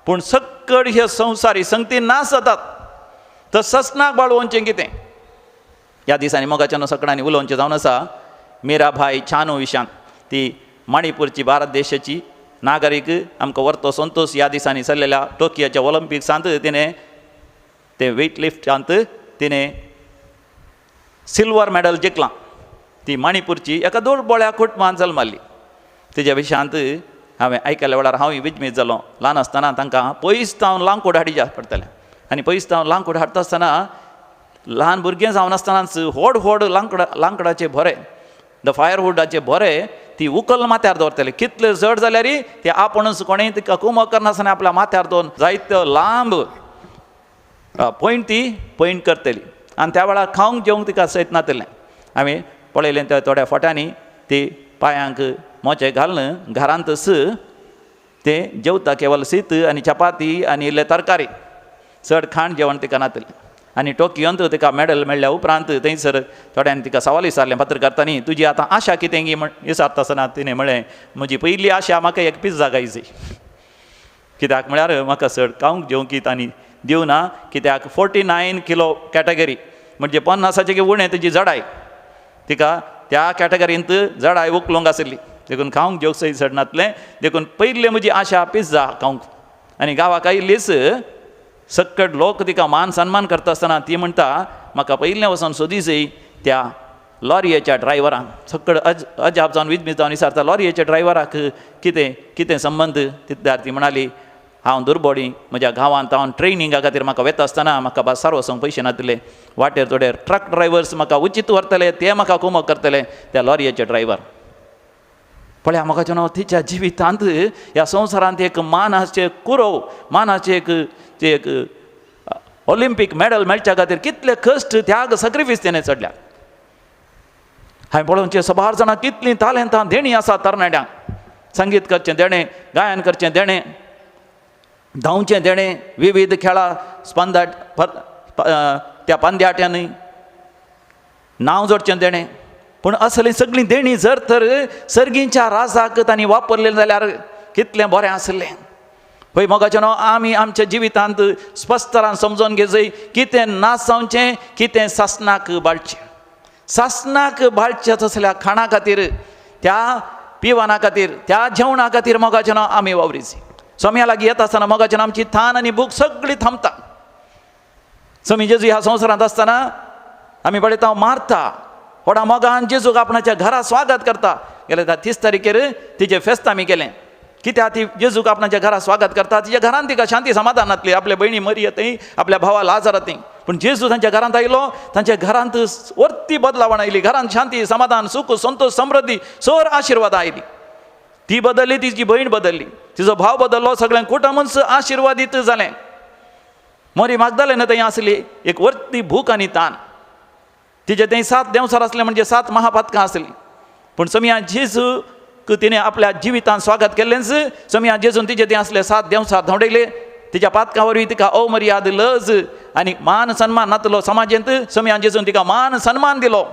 पूण सक्कड हे संवसारी संगती नास जातात, तर ससनाक बाळोवचें कितें. ह्या दिसांनी मोगाच्यान सगळ्यांनी उलोवचें जावन आसा मीराभाई चानू विशांत, ती मणिपूरची भारत देशाची नागरीक. आमकां वर्तो संतोष ह्या दिसांनी चल्लेल्या टोकियोच्या ऑलिम्पिक्सांत तिणें ते वेट लिफ्टांत तिणें सिल्वर मॅडल जिखलां. ती मणिपूरची एका दुर्बळ्या कुटुंबांत जल्माल्ली. तिज्या विशयांत हांवें आयकल्या वेळार हांवूय विजमीत जालो. ल्हान आसतना तांकां पयस तावन लांकूड हाडीचें पडटलें आनी पयस तावन लांकूड हाडटा आसतना ल्हान भुरगें जावन आसतनाच व्हड व्हड लांकडाचे भोरे, the फायरवुडाचे भोरे ती उकल माथ्यार दवरतले. कितले जड जाल्यार ते आपूणच कोणें तिका कुमक करनासतना आपल्या माथ्यार दवरून जायतो लांब पॉयंट ती पॉयंट करतली. आनी त्या वेळार खावंक जेवंक तिका सयत नातलें. आमी पळयलें त्या थोड्या फोट्यांनी ती पांयांक मोचे घालून घरांतच ते जेवता, केवल शीत आनी चपाती आनी इल्ले तरकारी, चड खाण जेवण तिका नातलें. आनी टोकियोंत तिका मॅडल मेळ्ळ्या उपरांत थंयसर थोड्यांनी तिका सवाल विचारलें पत्रकारांनी, तुजी आतां आशा कितें गी म्हण विचारता आसतना तिणें म्हळें, म्हजी पयली आशा म्हाका एक पिझ्झा खायची, कित्याक म्हळ्यार म्हाका चड खावंक जेवंक तांणी दिवना, कित्याक 49 किलो कॅटेगरी म्हणजे 50 उणें तुजी जडाय, तिका त्या कॅटेगरींत जडाय उखलूंक आशिल्ली, देखून खावंक जेवंक सय चड नातलें, देखून पयली म्हजी आशा पिझ्झा खावंक. आनी गांवाक आयिल्लीच सक्कड लोक तिका मान सन्मान करता आसतना ती म्हणटा, म्हाका पयलें वचोन सोदीजय त्या लॉरयेच्या ड्रायव्हरान. सक्कड अजाप जावन विजमीत जावन विचारता लॉरयेच्या ड्रायव्हराक कितें कितें संबंद. तितल्यार ती म्हणाली, हांव दुर्बोडी म्हज्या गांवांत हांव ट्रेनिंगा खातीर म्हाका वता आसतना म्हाका बसार वचोंक पयशे नातले, वाटेर थोडे ट्रक ड्रायव्हर्स म्हाका उचीत व्हरतले, ते म्हाका कुमक करतले, त्या लॉरयेचे ड्रायव्हर. पळया म्हाका न्हू, तिच्या जिवितांत ह्या संवसारांत एक मानाचें कुरव, मानाचें एक ते एक ऑलिम्पीक मॅडल मेळच्या खातीर कितले कश्ट, त्याग, सॅक्रिफायस तिणें चडल्या. हांवें पळोवचें सबार जाणां कितलीं तालेंतां देणीं आसात तरणाट्यांक, संगीत करचें देणें, गायन करचें देणें, धांवचें देणें, विविध खेळां स्पंदा त्या पंद्याट्यांनी नांव जोडचें देणें. पूण असलीं सगळीं देणीं जर तर सर्गींच्या राजाक तांणी वापरलें जाल्यार कितलें बरें आसलें. पळय मोगाचें न्हू, आमी आमच्या जिवितांत स्पश्टरान समजून घेजय कितें नास जावचें, कितें सासणाक बाळचें. सासणाक बाळचें तसल्या खाणा खातीर, त्या पिवना खातीर, त्या जेवणा खातीर मोगाचें न्हू आमी वावरीची. सोम्या लागीं येता आसतना मोगाचें आमची थान आनी भूक सगळी थांबता. सोमी जेजू ह्या संवसारांत आसतना आमी पळयता मारता व्हडा मोगान जेजूक आपणाच्या घरा स्वागत करता. गेल्या 30 तारखेर तिचें फेस्त आमी केलें. कित्याक ती जेजूक आपणाच्या घरा स्वागत करता, तिच्या घरांत तिका शांती समाधान नातली, आपल्या भयणी मरी थंय, आपल्या भावा लाजरा थंय. पूण जेजू तांच्या घरांत आयलो, तांच्या घरांत वर्ती बदलावण आयली, घरांत शांती समाधान सुख संतोष समृद्धी सोर आशिर्वाद आयली. ती बदलली, तिची भयण बदलली, तिचो भाव बदललो, सगळ्यांक कुटुंबूच आशिर्वादीत जालें. मोरी मागदालें थंय आसली एक वर्ती भूक आनी तान. तिचे थंय 7 देंवचार आसले म्हणजे 7 महापातकां आसलीं. पूण सोमया जेजूक तिणें आपल्या जिवितांत स्वागत केल्लेंच. सोमया जेजून तिचे थंय आसले 7 देंवचार धांवडयले, तिच्या पातकां वरवीं तिका अवमर्याद लज आनी मान सन्मान नातलो समाजेंत. सोमयान जेजून तिका मान सन्मान दिलो.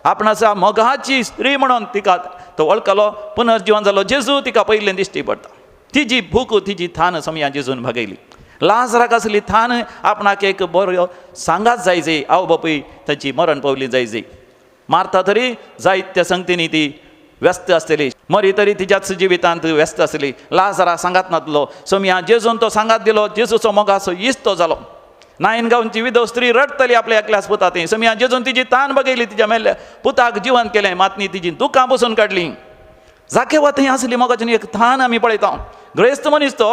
आपणाच्या मोगाची स्त्री म्हणून तिका तो वळखलो. पुनर्जीवन जालो जेजू तिका पयलें दिश्टी पडटा. तिजी भूक तिजी थान सोमयान जेजून भागयली. लाजराक आसली थान आपणाक एक बरो सांगात जाय जाय, आवय बापूय ताची मरण पावली जाय जाय. मारता तरी जायत्या संगतींनी ती व्यस्त आसतली, मरी तरी तिच्याच जिवितांत व्यस्त आसली. लाजरा सांगात नातलो, सोमया जेजून तो सांगात दिलो. जेजूचो मोगाचो इश्ट तो जालो. नायन गांवची विधव स्त्री रडटली आपल्या एकल्याच पुता थंय. सोमया जेजून तिजी तान बगयली, तिच्या मेल्ल्या पुताक जिवन केलें, मातनी तिजी दुकां बसून काडली. जाकेवा थंय आसली मोगाची एक थान आमी पळयता. ग्रेस्त मनीस तो,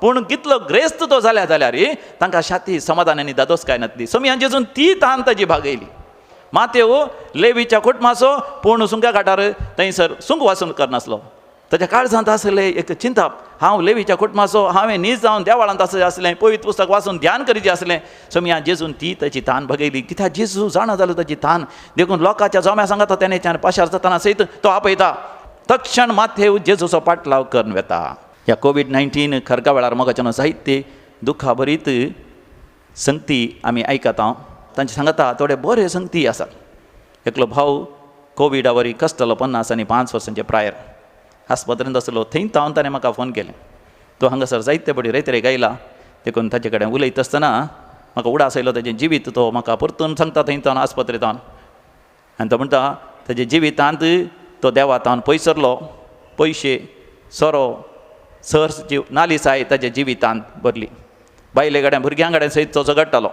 पूण कितलो ग्रेस्त तो जाल्या जाल्यार तांकां शाती समाधान आनी दादोसकाय नातली. सोमया जेजून ती तान ताजी भागयली. मातेव लेवीच्या कुटुंबाचो, पूण सुंगा घाटार थंयसर सुंग वासून करनासलो. ताच्या काळजांत आसलें एक चिंताप, हांव लेवीच्या कुटुंबाचो, हांवें नीज जावन देवाळांत आसलें आसलें, पवित्र पुस्तक वाचून ध्यान करीचें आसलें. सोमया जेजून ती ताची तान भागयली. कित्याक जेजू जाणा जालो ताची तान. देखून लोकांच्या जोम्या सांगता तेन्नाच्यान पाशार जातना सयत तो आपयता. तक्षण माथेव जेजूचो पाटलाव करून वेता. ह्या कोवीड-19 खरगा वेळार मोगाच्यान जायते दुख्खा भरीत संगती आमी आयकता. तांचे सांगता थोडे बरे संगती आसात. एकलो भाव कोविडा वरी कसतलो 50 आनी 5 वर्सांचे प्रायर आस्पत्रेंत आसलो. थंय तावन ताणें म्हाका फोन केलें. तो हांगासर जायते पडी रेतरेक आयला. देखून ताचे कडेन उलयता आसतना म्हाका उडास आयलो ताजें जिवीत. तो म्हाका परतून सांगता थंय तावन आस्पत्रेंत. आनी तो म्हणटा ताजे जिवितांत तो देवा तावन पयस सरलो. पयशे सोरो सहर्स जीव नालिसाय ताज्या जिवितांत भरली. बायले कडेन भुरग्यां कडेन सयत तो झगडटालो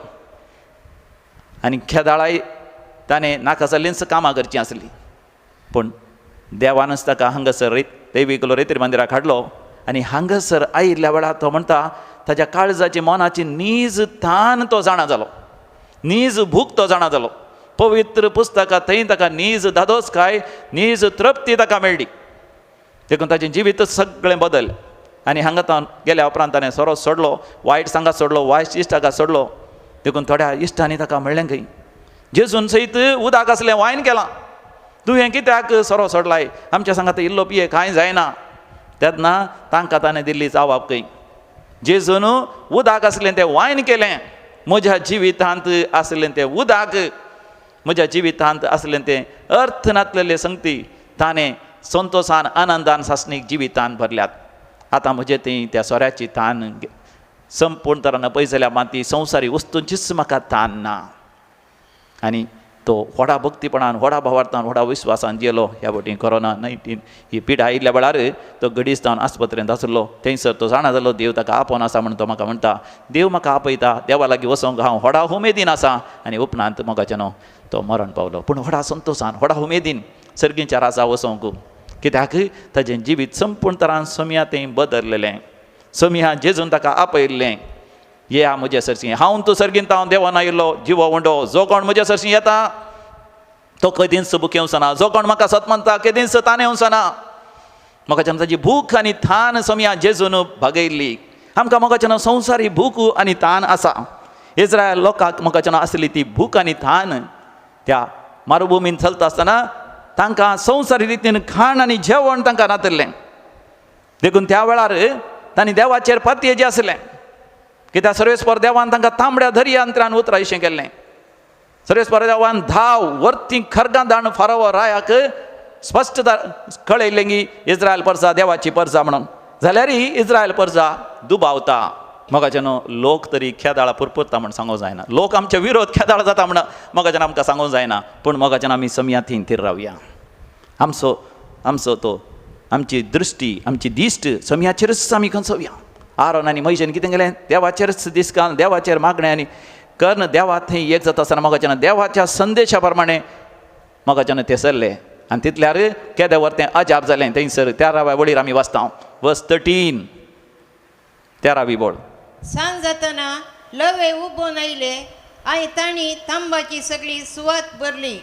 आनी खेदाळाय ताणें नाका जाल्लींच कामां करचीं आसलीं. पूण देवानच ताका हांगासर देवीकलो रेतीर मंदिराक हाडलो आनी हांगासर आयिल्ल्या वेळार तो म्हणटा ताज्या काळजाची मनाची नीज तान तो जाणा जालो, नीज भूक तो जाणा जालो. पवित्र पुस्तकां थंय ताका नीज धादोसकाय नीज तृप्ती ताका मेळ्ळी. देखून ताजें जिवीत सगळें बदल. आनी हांगा तावन गेल्या उपरांत ताणें सोरो सोडलो, वायट सांगात सोडलो, वायट इश्टाक सोडलो. देखून थोड्या इश्टांनी ताका म्हणलें खंय जेजून सयत उदक आसलें वायन केलां, तुवें कित्याक सोरो सोडलाय, आमच्या सांगात इल्लो पिये कांय जायना. तेन्ना तांकां ताणें दिल्ली जावाब खंय जेजून उदक आसलें तें वायन केलें, म्हज्या जिवितांत आसलें तें उदक, म्हज्या जिवितांत आसलें तें अर्थ नातलेले संगती ताणें संतोशान आनंदान सासणीक जिवितान भरल्यात. आतां म्हजें थंय त्या सोऱ्याची तान संपूर्ण तरान पयस जाल्या, मात ती संवसारी वस्तूंचीच म्हाका तान ना. आनी तो व्हडा भक्तीपणान व्हडा भावार्थान व्हडा विस्वासान गेलो. ह्या वटेन कोरोना-19 ही पिडा आयिल्ल्या वेळार तो घडीच जावन आस्पत्रेंत आसलो. थंयसर तो जाणा जालो देव ताका आपोवन आसा म्हण तो म्हाका म्हणटा देव म्हाका आपयता, देवा लागीं वचोंक हांव व्हडा उमेदीन आसा. आनी उपरांत मोगाच्यानो तो मरण पावलो, पूण व्हडा संतोशान व्हडा उमेदीन सर्गीच्या राजा वचोंक. कित्याक ताजें जिवीत संपूर्ण तरान सोमया तें बदललेलें. सोमया जेजून ताका आपयल्लें, ये म्हज्या सरशी, हांव तूं सर्गींत हांव देवान आयिल्लो जिवो उंडो, जो कोण म्हज्या सरशी येता तो केदींच भुकेवचो ना, जो कोण म्हाका सत मानता केदींच तानेवचो ना. मोगाच्यान ताजी भूक आनी थान सोमया जेजून भागयल्ली. आमकां मोगाच्यान संवसारी भूक आनी तान आसा. इस्रायल लोकांक मोगाच्यान आसली ती भूक आनी थान त्या मारुभुमीन चलता आसतना तांकां संवसारी रितीन खाण आनी जेवण तांकां नातिल्लें. देखून त्या वेळार तांणी देवाचेर पातयेचें आसलें. कित्याक सर्वेस्पर देवान तांकां तांबड्या दर्यांतल्यान उतरायशें केल्लें. सर्वेस्पर देवान 10 वर्ती खरगां दाण फारोव रायाक स्पश्ट कळयलें की इस्रायल परसा देवाची परसा म्हणून. जाल्यार इस्रायल परसा दुबावता. मोगाच्यान लोक तरी खेदाळा पुरपुरता म्हण सांगूंक जायना, लोक आमचे विरोध खेदाळ जाता म्हण मोगाच्यान आमकां सांगूंक जायना. पूण मोगाच्यान आमी समया थंय थीर रावया. आमचो आमचो तो आमची दृश्टी आमची दिश्ट समयाचेरच आमी खंचोवया. आरोन आनी मैशेन कितें केलें, देवाचेरच दीस घालून देवाचेर मागणें आनी कर्ण देवा थंय एक जाता आसतना मोगाच्यान देवाच्या संदेशा प्रमाणे मोगाच्यान ते सरले. आनी तितल्यार केदें वर तें अजाप जालें. थंयसर 13व्या वळीर आमी वाचता, वर्स 13 13वी बोळ. सांज जातना लवे उबोन आयले आनी तांणी तांबाची सगळी सुवात भरली.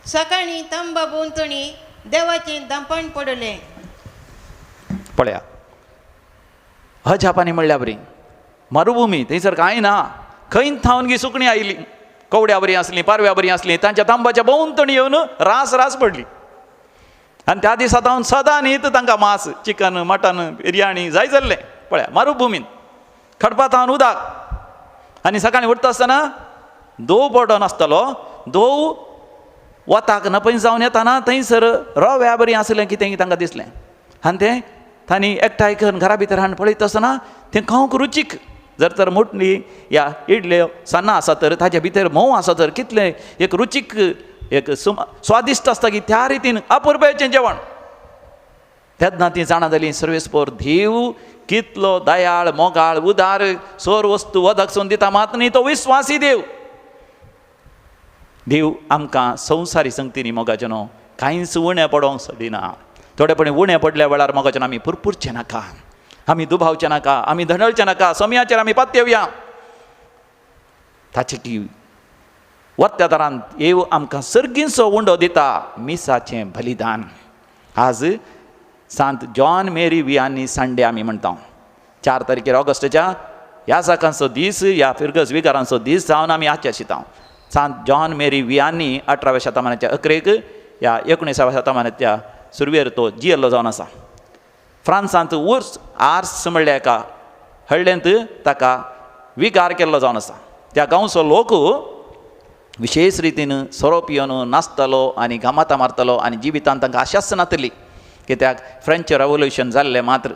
सकाळीं तांबा भोंवतणी देवाचें दांपण पडलें. पळया अजापांनी म्हणल्या बरी मरुभुमी थंयसर कांय ना, खंय थावन गी सुकणीं आयली, कवड्या बरी आसलीं, पारव्या बरी आसलीं, तांच्या तांबाच्या भोंवतणी येवन रास रास पडली. आनी त्या दिसा तावन सदां न्हीत तांकां मांस चिकन मटन बिरयाणी जाय जाल्लें. पळया मरुभुमीन खडपातावन उदक. आनी सकाळीं उठता आसतना दोव पडोन आसतलो, दोव वताक नपय जावन येताना थंयसर रव्या बरी आसलें कितें तांकां दिसलें. आनी तें तांणी एकठांय करून घरा भितर हाडून पळयता आसतना तें खावंक रुचीक. जर तर मुटली या इडल्यो सान्नां आसा तर ताजे भितर म्होंव आसा तर कितलें एक रुचीक एक स्वादिश्ट आसता की त्या रितीन अपुरबायेचें जेवण. तेन्ना ती जाणा जाली सर्वेस्पोर देव कितलो दयाळ मोगाळ उदार, सोर वस्तू वदक सून दिता मात न्ही, तो विस्वासी देव. देव आमकां संवसारी संगतीनी मोगाचें न्हू कांयच उणें पडोवंक सोदिना. थोडेपणी उणें पडल्या वेळार मोगाचें आमी पुरपुरचें नाका, आमी दुबावचें नाका, आमी धंडळचें नाका, समयाचेर आमी पातयेवया. ताचे की वत्या दारान येव आमकां सर्गींचो उंडो दिता मिसाचें बलिदान. आज सांत जॉन मेरी वियानी संडे आमी म्हणटा. 4 तारखेर ऑगस्टाच्या ह्या जाकांचो दीस, ह्या फिरगज विगारांचो दीस जावन आमी आचरशिता. सांत जॉन मेरी वियानी 18व्या शतमानाच्या अकरेक ह्या 19व्या शतमानाच्या सुरवेर तो जियेल्लो जावन आसा. फ्रांसांत उर्स आर्स म्हणल्या एका हळ्ळेंत ताका विगार केल्लो जावन आसा. त्या गांवचो लोक विशेश रितीन सोरो पिवन नाचतालो आनी गमातां मारतालो आनी जिवितांत तांकां आशाच नातली. कित्याक फ्रेंच रेवोल्युशन जाल्लें मात्र,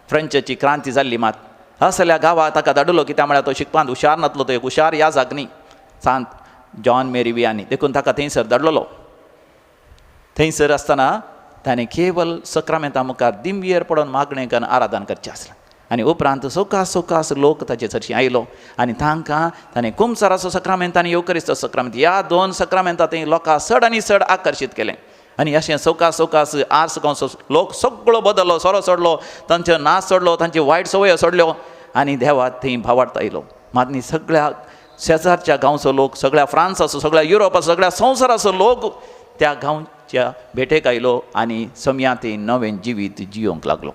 फ्रेंचची क्रांती जाल्ली मात. असल्या गांवाक ताका धाडलो कित्याक म्हळ्यार तो शिकपांत हुशार नातलो, तो एक हुशार याजाक न्ही सांत जॉन मेरी वियानी, देखून ताका थंयसर धाडलेलो. थंयसर आसतना ताणें केवल सक्रामेंता मुखार दिंबयेर पडोन मागणें करून आराधन करचें आसलें. आनी उपरांत सोकास सोकास लोक ताचे सरशी आयलो आनी तांकां ताणें कुमसाराचो सक्रामेंत आनी येवकरिस्ताचो सक्रामेंत ह्या 2 सक्रामेंता थंय लोकांक चड आनी चड आकर्शीत केलें. आनी अशें सवकास सवकास आर्स गांवचो लोक सगळो बदललो, सोरो सोडलो, तांचो नाच सोडलो, तांची वायट संवयो सोडल्यो आनी देवाक थंय भावार्थ आयलो. मात न्ही सगळ्या शेजारच्या गांवचो लोक, सगळ्या फ्रांसाचो, सगळ्या युरोपाचो, सगळ्या संवसाराचो लोक त्या गांवच्या भेटेक आयलो आनी समया थंय नवें जिवीत जियोंक लागलो.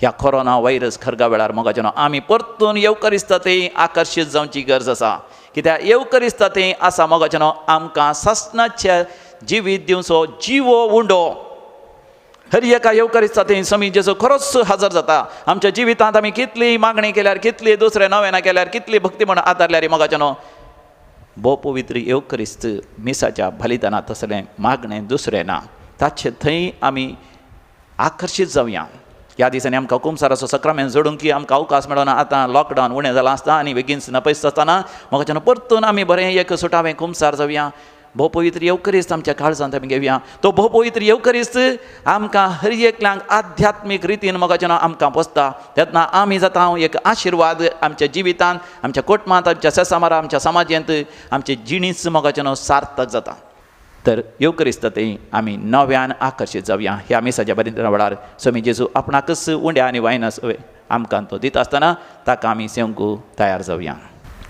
ह्या कोरोना व्हायरस खरगा वेळार मोगाचें आमी परतून येवकरिस्ता थंय आकर्शीत जावची गरज आसा. कित्याक येवकरिस्ता थंय आसा मोगाचें आमकां सासणाचें जिवीत दिवचो जिवो उंडो. हर एका येवकरिस्ता थंय समी जेजू खरोच हजर जाता. आमच्या जिवितांत आमी कितली मागणी केल्यार, कितली दुसरें नवेनां केल्यार, कितली भक्ती म्हण आदारल्यार मोगाचें भोव पवित्र येवकरिस्त मिसाच्या बलिदानात तसलें मागणें दुसरें ना. ताचे थंय आमी आकर्शीत जावया. ह्या दिसांनी आमकां कुमसाराचो सक्रामेंत जोडूंक की आमकां अवकाश मेळना. आतां लॉकडावन उणें जालां आसता आनी बेगीन नपयस आसतना मोगाच्यान परतून आमी बरें एक सुटावें कुमसार जावया. भोव पवित्र येवकरिस्त आमच्या काळजांत आमी घेवया. तो भोव पवित्र येवकरिस्त आमकां हर एकल्यांक आध्यात्मीक रितीन मोगाच्यान आमकां पोसता. तेन्ना आमी जाता एक आशिर्वाद आमच्या जिवितांत, आमच्या कुटुंबांत, आमच्या सेसामारा, आमच्या समाजांत, आमचे जिणीच मोगाच्यान सार्थक जाता. तर येवकरिस्त थंय आमी नव्यान आकर्शीत जावया. ह्या मिसाच्या बलिदाना वेळार स्वामी जेजू आपणाकच उंड्या आनी वायन आमकां तो दिता आसतना ताका आमी सेवंक तयार जावया.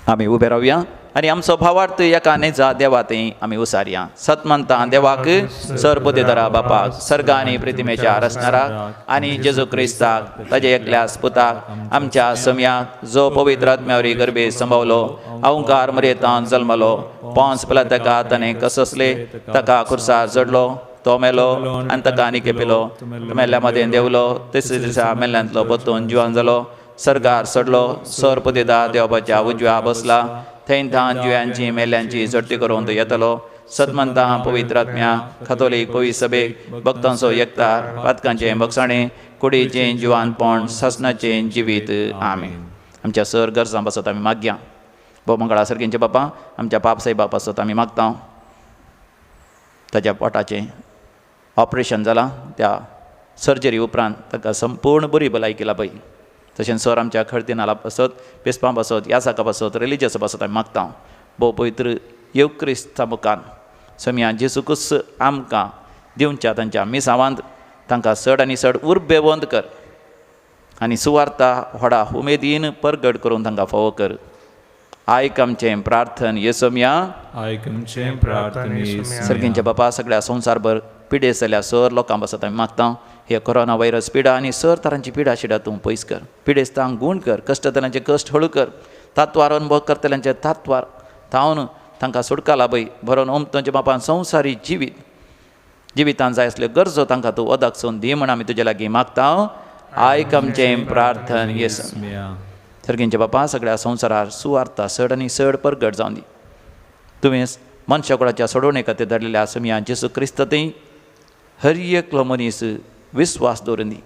आमी उबे रावया आनी आमचो भावार्थ एका नेजा देवा थंय आमी उसारया. सतमंता देवाक, सरपदेदरा बापाक, सर्गा आनी प्रतिमेच्या रचणाराक आनी जेजू क्रिस्ताक ताजे एकल्या पुताक आमच्या समयाक जो पवित्र आत्म्यावरी गर्भे संभवलो, अहंकार मरेतान जल्मलो, पोंस पला ताका ताणें कससले, ताका खुर्सार चडलो, तो मेलो आनी ताका आनी केपिलो, मेल्ल्या मदें देंवलो, तिसऱ्या दिसा मेल्ल्यांतलो परतून जिवान जालो, सर्गार चडलो, सरपदेदा देवबाच्या उजव्या बसला, थंय धान जिव्यांची मेल्ल्यांची झडती करून तो येतलो. सतमंता पवित्र आत्म्या खातोलीक पवित्र सभेक भक्तांचो एकतार, पातकांचें बक्षाणें, कुडीचें जिवानपण, सासणाचें जिवीत. आमीन. आमच्या सर गरजां पासत आमी मागया. भोव मंगळा सर्गींचे बापा, आमच्या पाप साहेबा पासत आमी मागता. ताच्या पोटाचें ऑपरेशन जालां, त्या सर्जरी उपरांत ताका संपूर्ण बरी भलायकी लाभय. तशेंच सर आमच्या खर्दिनाला पासत, बेस्पां पासत, यासाका पासत, रिलिजियसा पासत आमी मागता. भोव पवित्र येवक्रिस्ता मुखार समया जेजूकच आमकां दिवच्या तांच्या मिसावांत तांकां चड आनी चड उर्बेवंत कर आनी सुवार्ता व्हडा उमेदीन परगट करून तांकां फावो कर. आयक आमचें प्रार्थन येसोमया, आयक आमचें प्रार्थन येसोमया. सर्गींच्या बापा, सगळ्या संवसारभर पिडेस्त जाल्या सर लोकां पासत आमी मागता. हे कोरोना व्हायरस पिडा आनी सर तरांची पिडा शिडा तूं पयस कर. पिडेस्तांक गूण कर, कश्टतल्यांचे कश्ट हळू कर, तात्वार अनुभव करतल्यांचे तात्वार थावन तांकां सुटका लाभय. भरोन ओमतोंच्या बापान संवसारी जिवीत जिवितान जाय आसल्यो गरजो तांकां तूं ओदक सोन दी म्हण आमी तुजे लागीं मागता. आयक आमचें प्रार्थन येसोमया. सर्गींचे बापा, सगळ्या संवसारार सुवार्ता चड आनी चड परगट जावन दी. तुवें मनशाकुळाच्या सोडोवणे खातीर धाडलेल्या समिया जेजू क्रिस्त थंय हर एकलो मनीस विस्वास दवरून दी,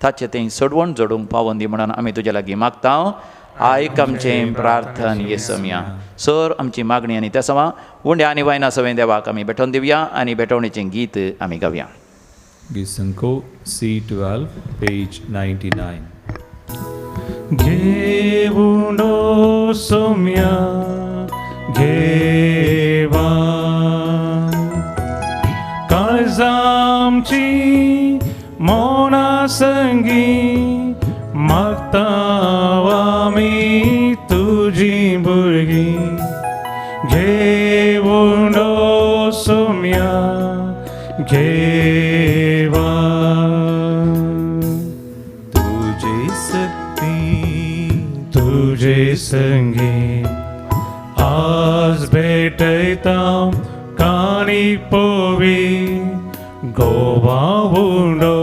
ताचें थंय सोडवण जोडूंक पावोन दी म्हणून आमी तुज्या लागीं मागता. आयक आमचें प्रार्थन ये समिया. सर आमची मागणी आनी त्या समा उंड्या आनी वायना सवें देवाक आमी भेटोवन दिवया आनी भेटवणेचें गीत आमी गावया. गीत C12 page 99. घेवुंडो सोम्या घेवा, काळजामची मौना संगी मागता आमी तुजी भुरगीं. घेवुंडो सोम्या घेवा, तुझे शक्ती तुझे संगी आज भेटयता काणी पोवी. गोवा उंडो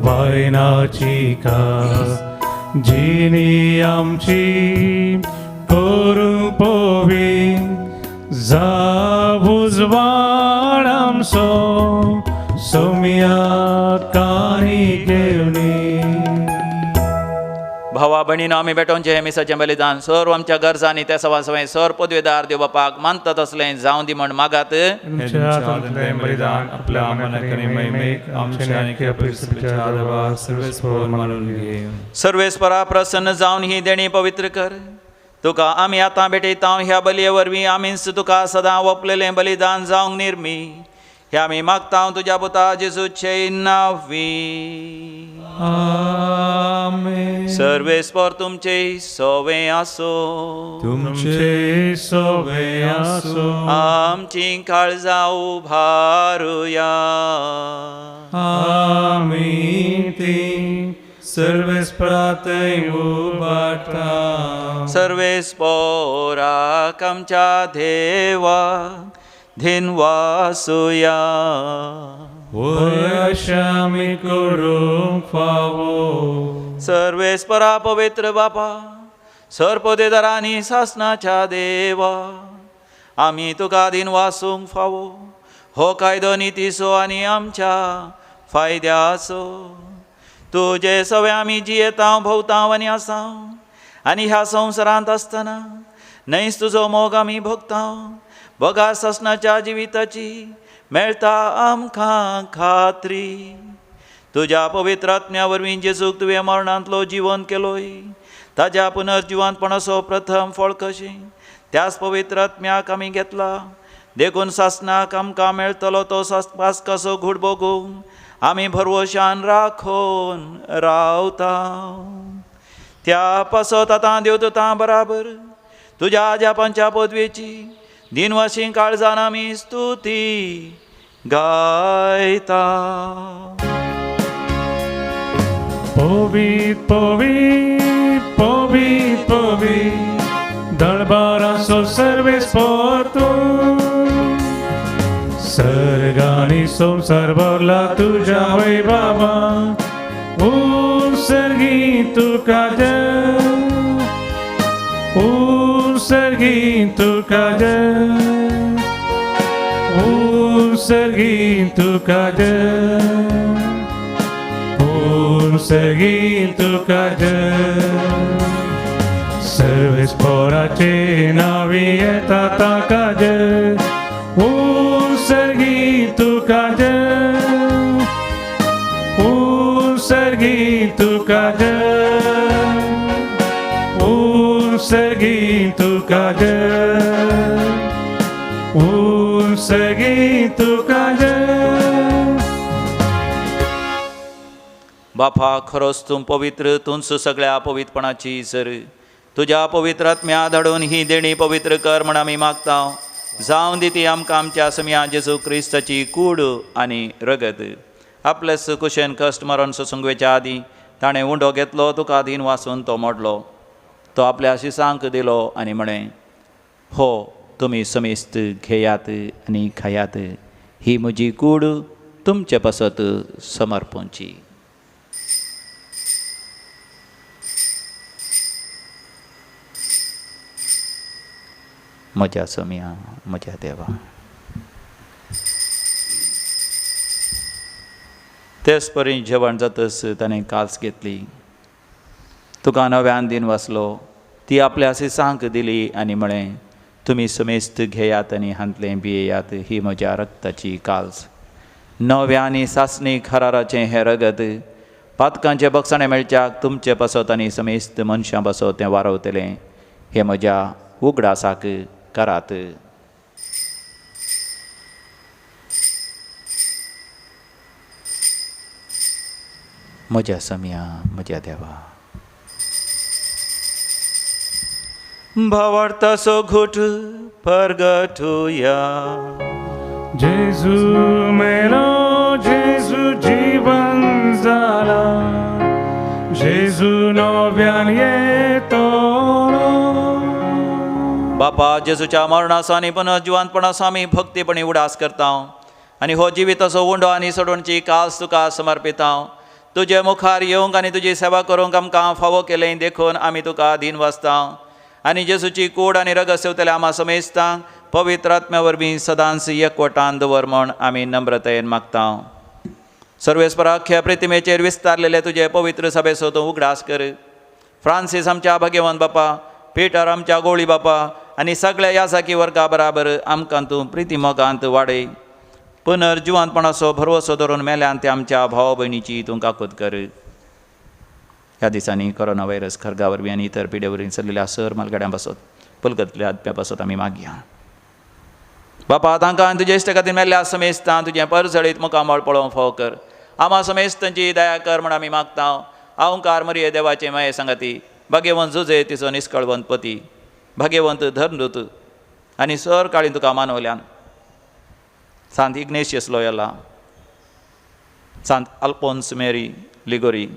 वायनाची का जिनी आमची करूंक पोवी. जावुजवाड आमचो सोम्या काणी घेवनी. भावा भयणीनो, आमी भेटोवचें हें मिसाचें बलिदान सर्व आमच्या गरजांनी त्या सवा सवें सर पदवेदार देव बापाक मानतात असलें जावं दी म्हण मागात. बलिदान आपल्या सर्वेस्परा प्रसन्न जावन ही देणी पवित्र कर. तुका आमी आतां भेटयता ह्या बलये वरवीं आमीच तुका सदां वपलेलें बलिदान जावंक निर्मी. हे आमी मागता तुज्या पुता जेजूचे नांवी. आमेन. सर्वेस्पर तुमचे सोवे आसो, तुमचे सोवे आसो. आमची काळजां उभारुया. आमी ती सर्वेस्परातय उबारता. सर्वेस्पराक आमच्या देवा धिनवासुया. आमी करूंक फावो. सर्वेस्परा पवित्र बापा, सर्पदेदारांनी सासनाच्या देवा, आमी तुका दिनवासूंक फावो. हो कायदो नितीचो आनी आमच्या फायद्याचो. तुजे सवे आमी जियेता भोवता आनी आसा आनी ह्या संवसारांत आसतना न्हयच तुजो मोग आमी भोगता. बगा सासनाच्या जिविताची मेळटा आमकां खात्री. तुज्या पवित्र आत्म्या वरवीं जेजूक तुवें मरणांतलो जिवन केलोय, ताज्या पुनर्जिवंतपणाचो प्रथम फळ कशें त्याच पवित्र आत्म्याक आमी घेतला. देखून सासनाक आमकां मेळटलो तो पासकाचो घूड भोगूंक आमी भरवशान राखून रावता. त्या पासत आतां देवदूतां बराबर तुज्या आज्यापांच्या पदवेची दिनवाशी काळजान आमी स्तुती गायता. पवित पवित पवित पवित दरबाराचो सर्वेस्पर तूं. सर्गानी संवसार भरला तुज्या वैभवा. उत्सर्गी तुका जय, उत्सर्गी तुका जय, उत्सर्गी तुका जय, उत्सर्गी तुका जय. सर्वेस्पराचे नावी येता ताका जय. उत्सर्गी तुका जय, उत्सर्गी तुका जय, उत्सर्गी तुका जय, उत्सर्गी तुका जय. बापा, खरोच तूं पवित्र, तूंच सगळ्या पवित्रपणाची सर. तुज्या पवित्र आत्म्या धाडून ही देणी पवित्र कर म्हण आमी मागता. जावं दी ती आमकां आमच्या समिया जेजू क्रिस्ताची कूड आनी रगत. आपलेच कुशेन कश्ट मरण सोसूंक आदीं ताणें उंडो घेतलो, तुका दीन वासून तो मोडलो. तो आपल्या शिसांक दिलो आनी म्हळें, हो तुमी समेस्त घेयात आनी खायात, ही म्हजी कूड तुमचे पासत समर्पणची. म्हज्या सोमया, म्हज्या देवा. तेच परी जेवण जातच ताणें कास घेतली, तुका नव्यान दिन वाचलो, ती आपल्या सिसांक दिली आनी म्हळें, तुमी समेस्त घेयात आनी हांतलें पियेयात, ही म्हज्या रक्ताची काल्स, नव्या आनी सासणी खराराचें हें रगत, पातकांचें बक्षाणें मेळच्याक तुमचे पासत आनी समेस्त मनशां पासत तें वारवतलें, हें म्हज्या उगडासाक करात. म्हज्या सम्या, म्हज्या देवा. भावार्थाचो घोट परगटुया. जेजू मेलो, जेजू जीवन जाला, जेजू नव्यान येतलो. बापा, जेजूच्या मरणाचो आनी पुनर्जिवंतपणाचो आमी भक्तीपणी उडास करता आनी हो जिविताचो उंडो आनी सोडोवची कास तुका समर्पिता. तुजे मुखार येवंक आनी तुजी सेवा करूंक आमकां फावो केलें देखून आमी तुका दीन वाचता आनी जेजूची कूड आनी रगत सेवतल्या आमा समेस्तांक पवित्र आत्म्या वरवीं सदांच एकवटान दवर म्हण आमी नम्रतायेन मागता. सर्वेस्परा, अख्ख्या प्रतिमेचेर विस्तारलेले तुजे पवित्र सभेचो तूं उगडास कर. फ्रांसीस आमच्या भाग्यवंत बापा, पिटर आमच्या गोळी बापा आनी सगळ्या याजाकी वर्गा बराबर आमकां तूं प्रिती मोगांत वाडय. पुनर्जिवंतपणाचो भरवसो धरून मेल्यान ते आमच्या भाव भयणीची तूं काकूत कर. ह्या दिसांनी कोरोना व्हायरस खर्गा वरवीं आनी इतर पिडे वरवीं चल्लेल्या सर मालगाड्यां पासत पलकतल्या आत्म्या पासत आमी मागया. बापा, तांकां आनी तुजे इश्ट खातीर मेल्ल्या समेस्तां तुजें परजळीत मुखामळ पळोवंक फावो कर. आमा समेस्तांची दया कर म्हण आमी मागता. अहंकार मरिये देवाचे माये सांगाती, भाग्यवंत जुजे तिचो निस्कळवंत पती, भाग्यवंत धर्मदूत आनी सर काळी तुका मानवल्यान Sant Ignatius Loyola, Sant Alphonse Mary Liguori,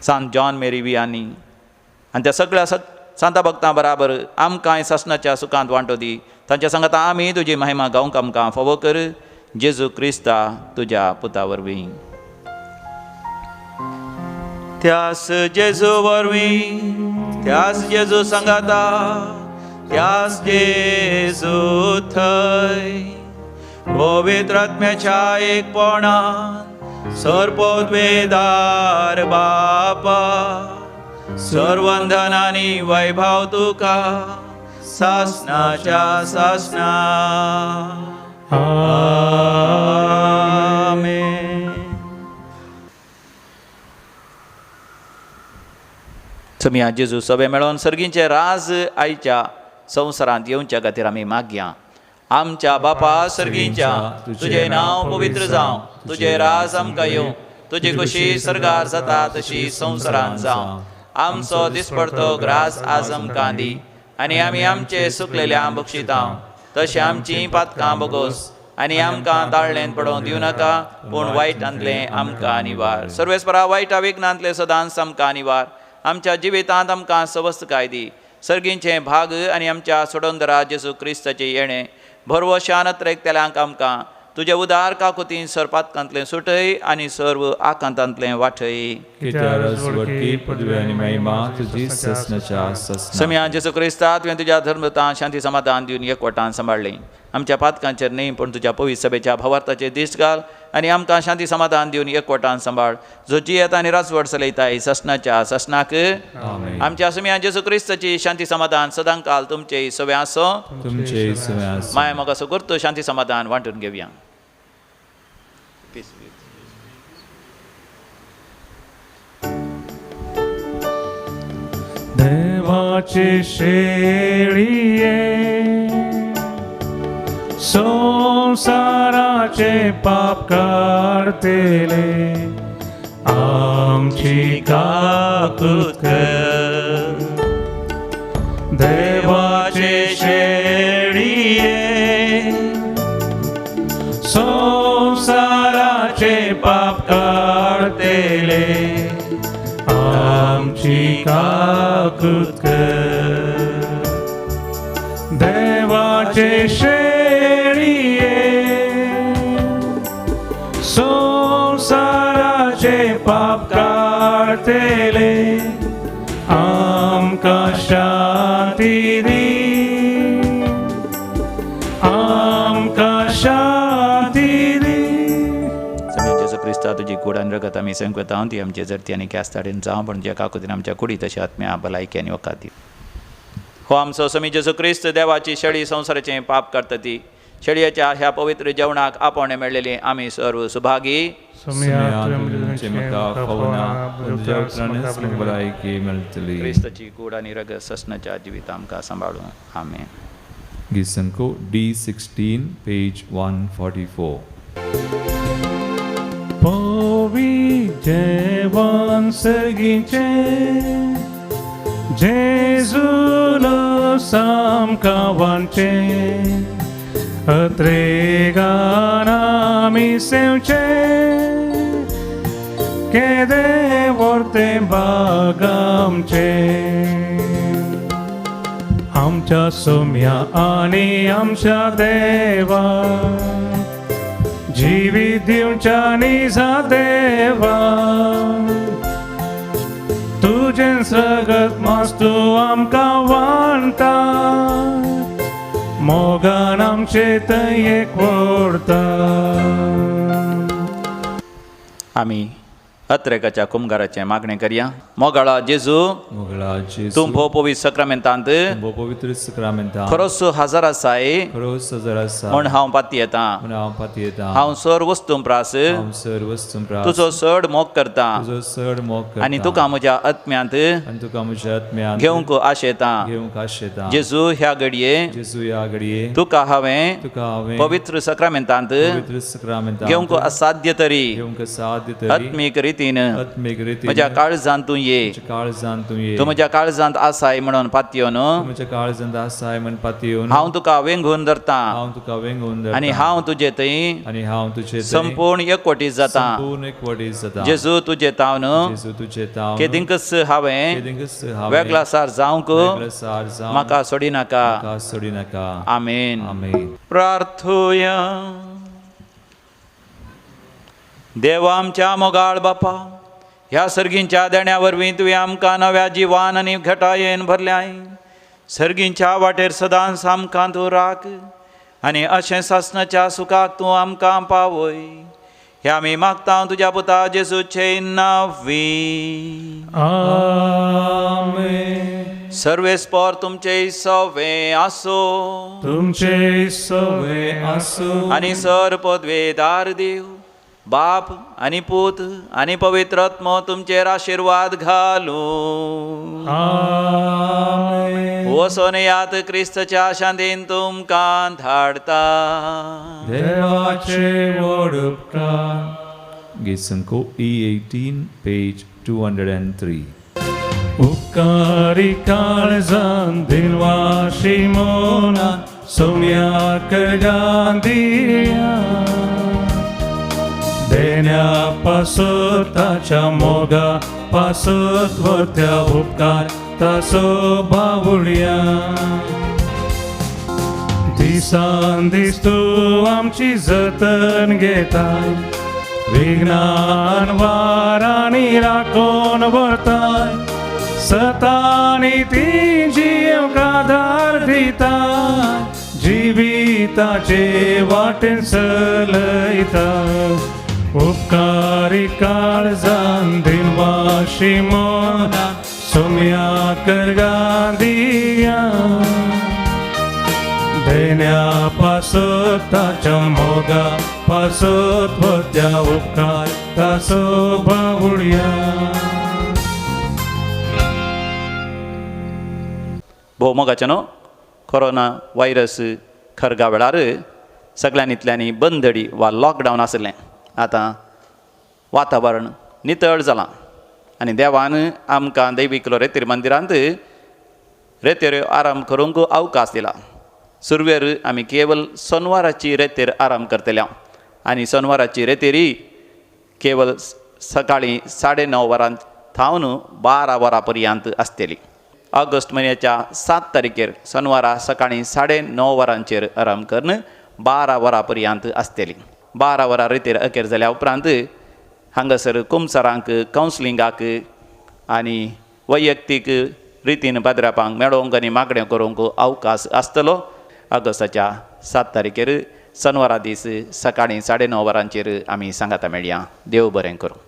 Sant John Mary Vianney आनी त्या सगळ्या सांता भक्तां बराबर आमकांय सासणाच्या सुखांत वांटो दी. तांच्या सांगाता आमी तुजी महिमा गावंक आमकां फावो कर. जेजू क्रिस्ता तुज्या पुता वरवीं. त्यास जेजू वरवीं, त्यास जेजू सांगाता, त्यास जेजू थंय पवित्र आत्म्याच्या एकपणान सर्वोद्वेदार बापा, सर्वंधन आनी वैभव तुका सासणाच्या सासणा. आमेन. समिया जेजू सभे मेळोवन सर्गींचे राज आयच्या संवसारांत येवच्या खातीर आमी मागया. आमच्या बापा सर्गींच्या, तुजें नांव पवित्र जावं, तुजें राज आमकां येवं, तुजी खुशी सर्गार जाता तशी संवसारांत जावं. आमचो दिसपडतो ग्रास आज आमकां दी आनी आमी आमचे सुकलेल्या बक्षिता तशें आमचीं पातकां बगोस आनी आमकां ताळ्ळेन पडोवंक दिवं नाका, पूण वायटांतलें आमकां निवार. सर्वेस्परा, वायटा विघ्नांतलें सदांच आमकां निवार. आमच्या जिवितांत आमकां सवस्तकाय दी. सर्गींचें भाग आनी आमच्या सोडोंदरा जेजू क्रिस्ताचें येणें भरवशान त्रेकतेल्यांक आमकां तुजे उदार काकुतीन सरपातकांतलें सुटय आनी सर्व आकांतांतलें वाटय. सम्या जेजू क्रिस्ता, तुवें तुज्या धर्मतान शांती समाधान दिवन एकवटान सांबाळ्ळें. आमच्या पातकांचेर न्ही पूण तुज्या पवित्र सभेच्या भावार्थाचेर दिश्ट घाल आनी आमकां शांती समाधान दिवन एकवटान सांबाळ, जो जियेता आनी राजवट चलयताय ससनाच्या ससनाक. आमच्या सुम्या जेजू क्रिस्ताची शांती समाधान सदांकाल तुमचे सवे आसो. माया म्हाका सुगुर्त शांती समाधान वांटून घेवया. देवाचे शेळये संसाराचे पाप काडतले, आमची काकूत कर. देवाचे शेळये संसाराचे पाप काडतले, आमची काकूत कर. देवाचे शेळये संसाराचे पाप काडतले, आमकां शांती शांती दी, आमकां शांती दी. समी जेजू क्रिस्ता तुजी कूड आनी रगत आमी संकता ती आमचे जरती आनी क्यास्ताडेन जावं, पण तुज्या काकुतीन आमच्या कुडी तशें आत्म्या भलायकी आनी वखद दी. हो आमचो समी जेजू क्रिस्त देवाची शेळी संवसाराचें पाप करता ती शेळयेच्या ह्या पवित्र जेवणाक आपोवणें मेळ्ळेली आमी सर्व सुभागी. क्रिस्ताची कूड आनी रगत ससनाच्या जिवित आमकां सांबाळूं. आमेन. गीत D16 page 144. पवी जेवण सर्गीचें जेजूलो सामकां वांचें, अत्रेगान आमी सेवचें, केदें व्हरतें भाग आमचें. आमच्या सोम्या आनी आमच्या देवा, जिवीत दिवच्या निजा देवा, तुजें सगत मास्तू आमकां वांटा, मोगान आमचे थंय एक व्हरता. आमी अत्रेकाच्या कुमगाराचें मागणें करया. मोगाळा जेजू, मोगळा जेजू, तूं भोव पवित्र सक्रामेंतांत भोव पवित्र सक्रामेंतांत खरोच हजर आसाय खरोच हजर आसा म्हूण हांव पातयेतां, म्हूण हांव पातयेतां. हांव सर वस्तूं प्रास हांव सर वस्तूं प्रास तुजो चड मोग करता, तुजो चड मोग करता आनी तुका म्हज्या आत्म्यांत आनी तुका म्हज्या आत्म्यांत घेवंक आशेतां. घेवंक आशेतां. जेजू ह्या घडये जेजू ह्या घडये तुका हांवें तुका हांवें पवित्र सक्रामेंतांत पवित्र सक्रामेंतांत घेवंक असाध्य तरी घेवंक असाध्य तरी आत्मीक रितीन आत्मीक रितीन म्हज्या काळजांत तूं ये, काळजांत तूं ये, तूं म्हज्या काळजांत आसाय म्हणून पातयेवन म्हज्या काळजांत आसाय म्हण पातयेवन हांव तुका वेंगून धरतां, हांव तुका वेंगून धरतां आनी हांव तुजे थंय आनी हांव तुजे संपूर्ण एकवटीत जातां. संपूर्ण एकवटीत जातां. जेजू तुजे तावन जेजू तुजे तावन केदिंकच हांवें केदिंकच हांवें वेगळासार जावंक वेगळासार जावंक म्हाका सोडिनाका. म्हाका सोडिनाका. आमेन. आमेन. प्रार्थुया. देवा आमच्या मोगाळ बापा, ह्या सर्गींच्या देण्या वरवीं तुवें आमकां नव्या जिवान आनी घटायेन भरल्याय. सर्गींच्या वाटेर सदांच आमकां तूं राख आनी अशें सासणाच्या सुखाक तूं आमकां पावय. हे आमी मागता तुज्या पुता जेजूचे नांवी. आमेन. सर्वेस्पर तुमचे सवे आसो, तुमचे सवे आसो, आनी सर पदवेदार देव बाप आनी पूत आनी पवित्र आत्मो तुमचेर आशिर्वाद घालूं. आमेन. वचोन यात क्रिस्तच्या शांतीन तुमकां धाडता. देवाचे व्हड उपकार. गीत संको E18 page 203. उपकारी काळजान दिलवाशी मोना सोम्या करगान दिया, देण्या पासत ताच्या मोगा पासत व्हरत्या उपकार ताचो बावुळया. दिसान दीस तूं आमची जतन घेताय, विघ्नान वारांनी राखून व्हरताय, सतानी ती जियेवंक आदार दिताय, जिविताचे वाटेन चलयता. उपकारी काळजान दिलवाशी मोना सोम्या करगान दिया, देण्या पासत ताच्या मोगा पासत व्हरत्या उपकार ताचो बावुळया. भोव मोगाचें न्हू, कोरोना व्हायरस खरगा वेळार सगळ्यांनी बंदडी वा लॉकडावन आशिल्लें. आतां वातावरण नितळ जालां आनी देवान आमकां दैवीक रेतीर मंदिरांत रेतेर आराम करूंक अवकाश दिला. सुरवेर आमी केवल सोनवाराची रेतेर आराम करतले आनी सोनवाराची रेतेरी केवल सकाळीं 9:30 वरां थावन 12 वरां पर्यंत आसतली. ऑगस्ट म्हयन्याच्या 7 तारखेर सोनवारा सकाळीं 9:30 वरांचेर आराम करून 12 वरां पर्यंत आसतली. 12 वरां रेतेर अखेर जाल्या उपरांत हांगासर कुमसारांक कावन्सिलिंगाक आनी वैयक्तीक रितीन पाद्रापांक मेळोवंक आनी मागणें करूंक अवकाश आसतलो. ऑगस्टाच्या 7 तारखेर सनवारा दीस सकाळीं 9:30 वरांचेर आमी सांगाता मेळया. देव बरें करूं.